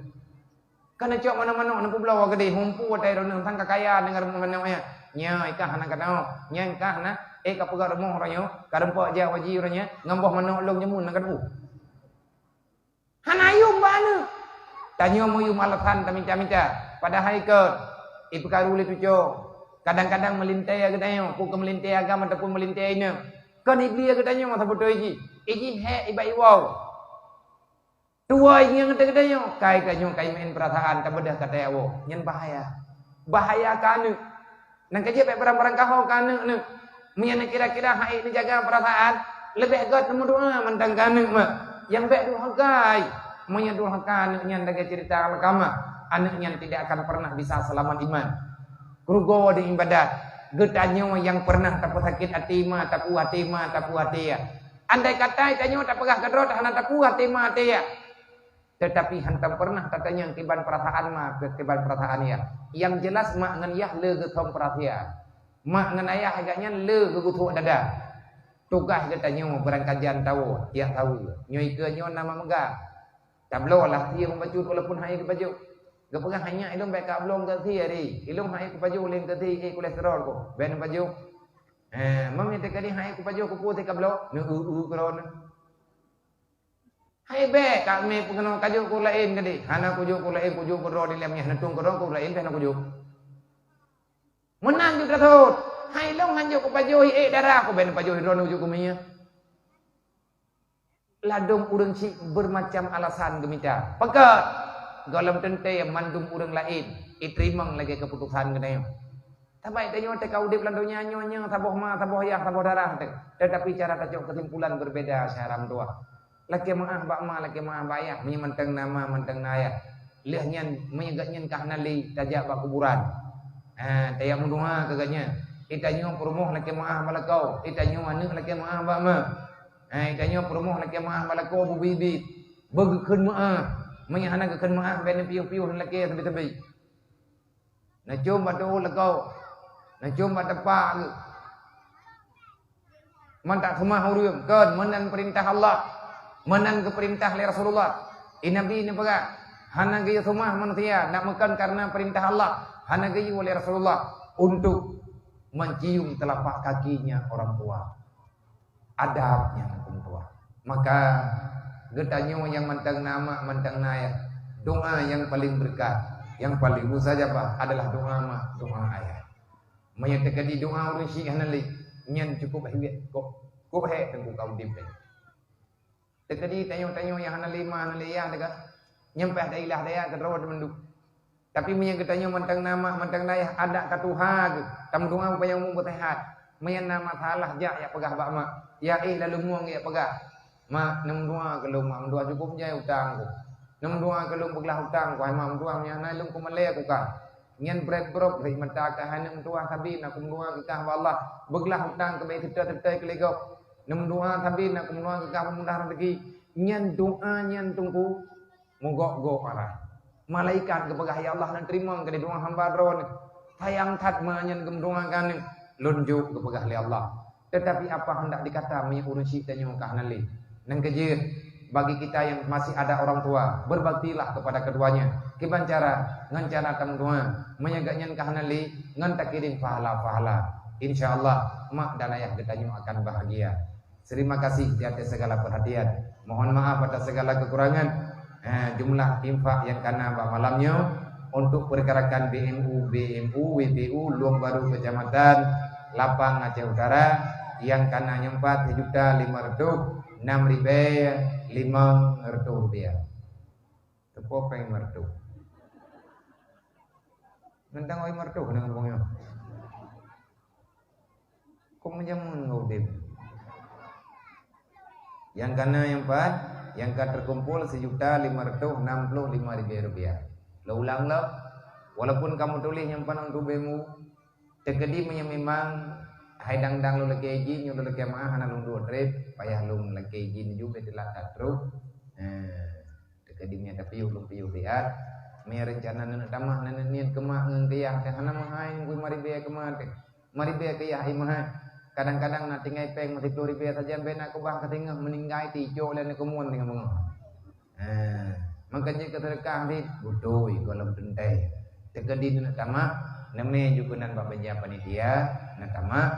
Ka neucok manok-manok neupeubloe keudeh, humpu watée droeneuh sang ka kaya deungon rumoh manok nyan. Nyoe ikah hana keunoe, nyan kah na, éh ka peugah rumoh uroe nyoe, ka rumpok jak u haji uroe nyoe, ngon boh manok lôn jameun na ka tuboh. Hana yum bak aneuk. Tanyoe meuyum alasan tamita-mita, padahai kon ipeukaru lé tucoe. Kadang-kadang meulintée geutanyoe, peue keu meulintée agam ataupun meulintée inong. Kon ibli geutanyoe masa beutôi jih. Ijih hék ibak iwoe. Tuwoe ngieng teuh geutanyoe, kai tanyoe kai meu'en peurasaan, tabeudôh ka tawoe. Nyan bahaya. Bahaya keu aneuk. Nang ka jeuet bék barang-barang kaho keu aneuk neuh. Meunyoe neukira-kira hana neujaga peurasaan, leubeh gét neumeudoa mantong keu aneuk mak. Nyang bék durhaka. Meunyoe durhaka aneuk nyan lagée ceurita Alkamah, aneuk nyan tidak akan pernah bisa seulamat iman. Keurugoe di ibadat, geutanyoe nyang pernah tapeusakét até ma, tapeue até ma, tapeue até yah. Andai kata tanyoe tapeugah keudroe hana tapeue até ma até yah, teutapi hántom pernah tatanyong kiban peurasaan ma, kiban peurasaan yah. Nyang jeulaih mak ngon yah le geuthom peurasaan. Mak ngon ayah geuhnyan le geugeuthok dada. Tugaih geutanyoe beurangkajan tawoe tiek saweue. Nyoe ikeue nyoe na mak meugah. Tabloe lah sie meubacut walaupun hana kupajoh. Geupeugah hai nyak, ilôn bék kabloe keu sie ri. Ilôn hana kupajoh lé keu sie, éh kolesterol ku. Bék neupajoh. Eh, meunyoe teuka di hana kupajoh, kupeue sie kabloe? Neu-eu-eu keudroe neu. Hai bék, ka mé peugeunoe kajok keu laén keudeh. Hana kujok keu laén, kujok keu droe dilèe, meunyoe hana tueng keu droe, keu laén pih hana kujok. Meunan jeuet tasot. Hai lôn hanjeuet kupajoh ék darah, ku bék neupajoh droeneuh kujok keu mie. Ladôm ureueng syiek beumacam alasan geumita. Pakon? Gohlom teuntèe mandum ureueng laén iteurimong lagèe keuputosan geutanyoe. Saban tanyoe teuka udép lam donya nyoe nyang saboh ma, saboh yah, saboh darah teuh. Teutapi cara tacok keusimpulan beubeda syedara meutuwah. Lakèe meu'ah bak ma, lakèe meu'ah bak yah, meunyoe mantong na ma, mantong na yah. Lheueh nyan, meunyoe gobnyan ka hana lé, tajak bak kuburan. Ha, tajak meudoa keu gobnyan. Geutanyoe peurumoh lakèe meu'ah bak lakoe, geutanyoe aneuk lakèe meu'ah bak ma. Ha, geutanyoe peurumoh lakèe meu'ah bak lakoe beubiet-biet. Beugeukheun meu'ah. Meunyoe hana geukheun meu'ah, bèk neupiôh-piôh lakèe sabe-sabe. Neucôm bak tu'uh lakoe, neucôm bak teumpat geuh. Man taseumah ureueng, kon meunan peurintah Allah, meunan geupeurintah lé Rasulullah. I Nabi neupeugah, hana geuyue seumah manusia, nak meukon kareuna peurintah Allah, hana geuyue lé Rasulullah untuk mencium telapak kakinya orang tua. Adab nyang meutuwah. Maka, geutanyoe nyang mantong na mak, mantong na yah, doa nyang paleng beureukat, nyang paleng mustajabah adalah doa mak, doa ayah. Meunyoe teukeudi doa ureueng syiek hana lé, nyan cukôp hék, kôp, kôp hék teungku ka udép nyan. Teukeudi tanyoe-tanyoe nyang hana lé ma, hana lé yah teuka, nyan payah tailah daya keudroe mandum. Tapi meunyoe geutanyoe mantong na mak, mantong na yah, adak ka tuha geuh, tameudoa supaya umu beuseuhat. Meunyoe na masalah, jak jak peugah bak mak. Ya éh, lalu mueng jak peugah, "Mak, neumeudoa keu lôn, Mak, meudoa cukôp jai utang ku. Neumeudoa keu lôn beuglah utang ku, hai Mak, meudoa meunyoe hana lôn keumalèe ku kah." Nyan brek brok rih mata kah, hai aneuk meutuwah sabe, na kumeudoa keu kah bak Allah. Beuglah utang keuh bèk seutôt-seutôt keu lé gob. Neumeudoa sabe, na kumeudoa keu kah peumudah raseuki. Nyan doa nyan teungku meugok-gok arah. Malaikat geupeugah, "Ya Allah, neuteurimong keu doa hamba Droeneuh. Sayang that meunyoe geumeudoakan lôn jok," geupeugah lé Allah. Tetapi apa hendak dikata meunyoe ureuëng syiek tanyoe ka hana lé? Nyang keujeuet, bagi kita yang masih ada orang tua, berbaktilah kepada keduanya. Kiban cara? Ngon cara tameudoa. Meunyoe gobnyan ka hana lé, ngon takirém pahala-pahala. Insya Allah, mak dan ayah geutanyoe akan bahagia. Terima kasih di atas segala perhatian. Mohon maaf atas segala kekurangan. Eh, jumlah infak nyang kana bak malam nyoe untuk pergerakan B M U, B M U, W P U Lueng Baru Kecamatan Lapang Aceh Utara nyang kana nyempat sejuta lima ratus enam ribèe lima ratus rupiah. Teupeue péng lima ratus? Nentang oi lima ratus nang bungong. Kok meujameun ngon udeb? Nyang kana nyang pat, nyang ka terkumpul sejuta lima ratus enam puluh lima ribu rupiah. Lôn ulang lom, walaupun kamoe tuléh nyang pat untuk B M U, teukeudi meunyoe memang hai dang-dang lôn lakèe jih, nyoe lôn lakèe meu'ah hana lôn duek trép, payah lôn lakèe jih neujubet telat that trok. Nah, teukeudi meunyoe tapiôh lôn piôh biat, meunyoe reuncana neuneuk tamah, neuneuk niet keumak ngon keu yah teuh hana meuhai ngon lima ribèe keumak teuh. Lima ribèe keu yah ai meuhai. Kadang-kadang na tinggai péng meusiploh ribèe sajan, bèk na keubah keu singoh meuninggai teuicok lé aneuk keumuen singoh beungoh. Nah, maka jeuet keu seudeukah cit, beutôi gohlom teuntèe. Teukeudi neuneuk tamah, neumè ju keunan bak meja panitia, neutamah,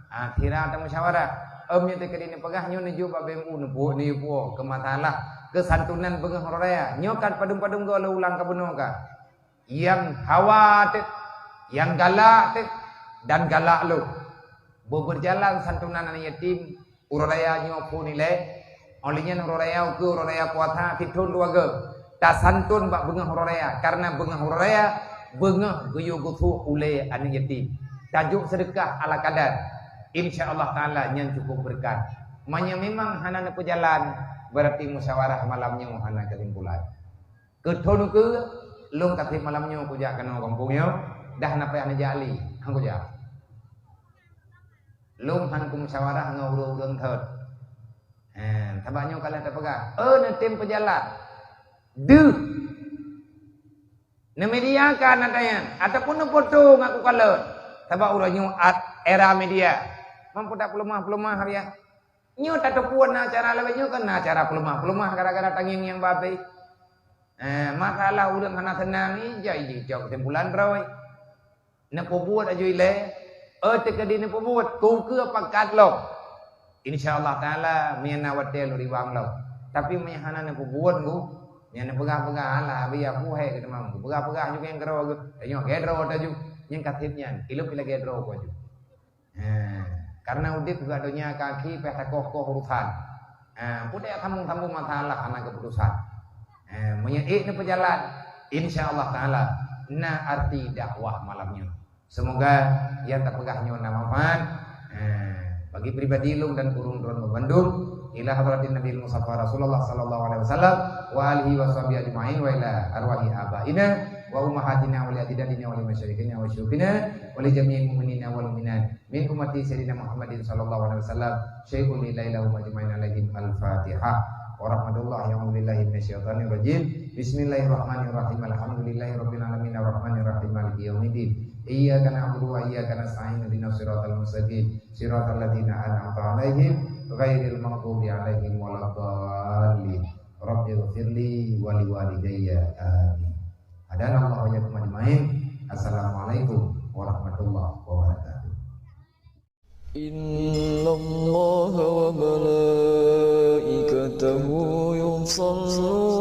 ah, sira tamusyawarah. Em nyoe teukeudi neupeugah nyoe neujok bak B M U neupuwoe, neuyue puwoe keu masalah keusantunan beungoh uroe raya. Nyoe kan padum-padum goe lôn ulang ka bunoe ka. Nyang hawa teuh, nyang galak teuh, dan galak lôn. Beubeurjalan santunan aneuk yatim, uroe raya nyoe phon ilèe, óh lheueh nyan uroe raya ukeue, uroe raya puasa, sithon dua goe. Tasantun bak beungoh uroe raya, kareuna beungoh uroe raya, beungoh geuyue geusuek ulèe aneuk yatim. Tajok seudeukah ala kadar. Insya Allah Taala nyan cukup beureukat. Meunyoe memang hana neupeujalan, berarti musyawarah malam nyoe hana keusimpulan. Keu thôn ukeue, lôn ka trép malam nyoe kujak keunoe gampông nyoe, dah na payah neujak lé, han kujak. Lôn han kumusyawarah ngon ureuëng-ureuëng thôn. Eh, sabab nyoe ka lheueh tapeugah, "Eh, neutem peujalan. Deuh. Neumedia ka na tanyan, ataupun neufoto ngon kukalon." Sabab uroe nyoe at-, era media. Mampu tak peuleumah-peuleumah, ya? Nyoe tateupeue na acara lagèe nyoe kan na acara peuleumah-peuleumah gara-gara tangieng nyang babé. Eh, masalah ureuëng hana seunang ni jai jicok kesimpulan droe. Neupeubuet aju ilèe, eh, teukeudi neupeubuet, keu ukeue pakat lom. Insya Allah Taala, meunyo na watèe lôn riwang lom. Tapi meunyo hana neupeubuet ngu, nyan neupeugah-peugah, "Alah, abi aku hai," keu teuma, peugah-peugah aju nyang keudroe geuh. Tanyoe gèt droe taju, nyang ka trép nyan, ilop ilagèe droe ku aju. Ha, karena udép bak donya kaki payah takoh-koh urusan. Ha, putih sambung-sambung masalah hana keputusan. Ha, meunyo ék neupeujalan, insya Allah Taala na arti dakwah malam nyoe. Semoga nyang tapeugah nyoe na manfaat. Ha, bagi pribadi lôn dan gurèe droen bandum, ila hadratin Nabi Mustafa Rasulullah sallallahu alaihi wasallam wa alihi wa sahbihi ajma'in wa ila arwahi abaina wa ummahatina wa li ajdadina wa li masyayikhina wa syuyukhina wa li jami'il mu'minina wal mu'minat. Min ummati Sayyidina Muhammadin sallallahu alaihi wasallam, syai'un lillahi lahum ajma'in alaihim. Al-Fatihah. Warahmatullahi, a'udzubillahi minasyaitonirrajim. Bismillahirrahmanirrahim. Alhamdulillahi rabbil alamin, arrahmanirrahim, maliki yaumiddin. Iyyaka na'budu wa iyyaka nasta'in, ihdinas siratal mustaqim, siratal ladzina an'amta alaihim, ghairil maghdubi alaihim waladdallin. Rabbighfirli wa liwalidayya. Amin. Hadanallahu wa iyyakum ajmain. Assalamualaikum warahmatullahi wabarakatuh. إن الله وملائكته يصلون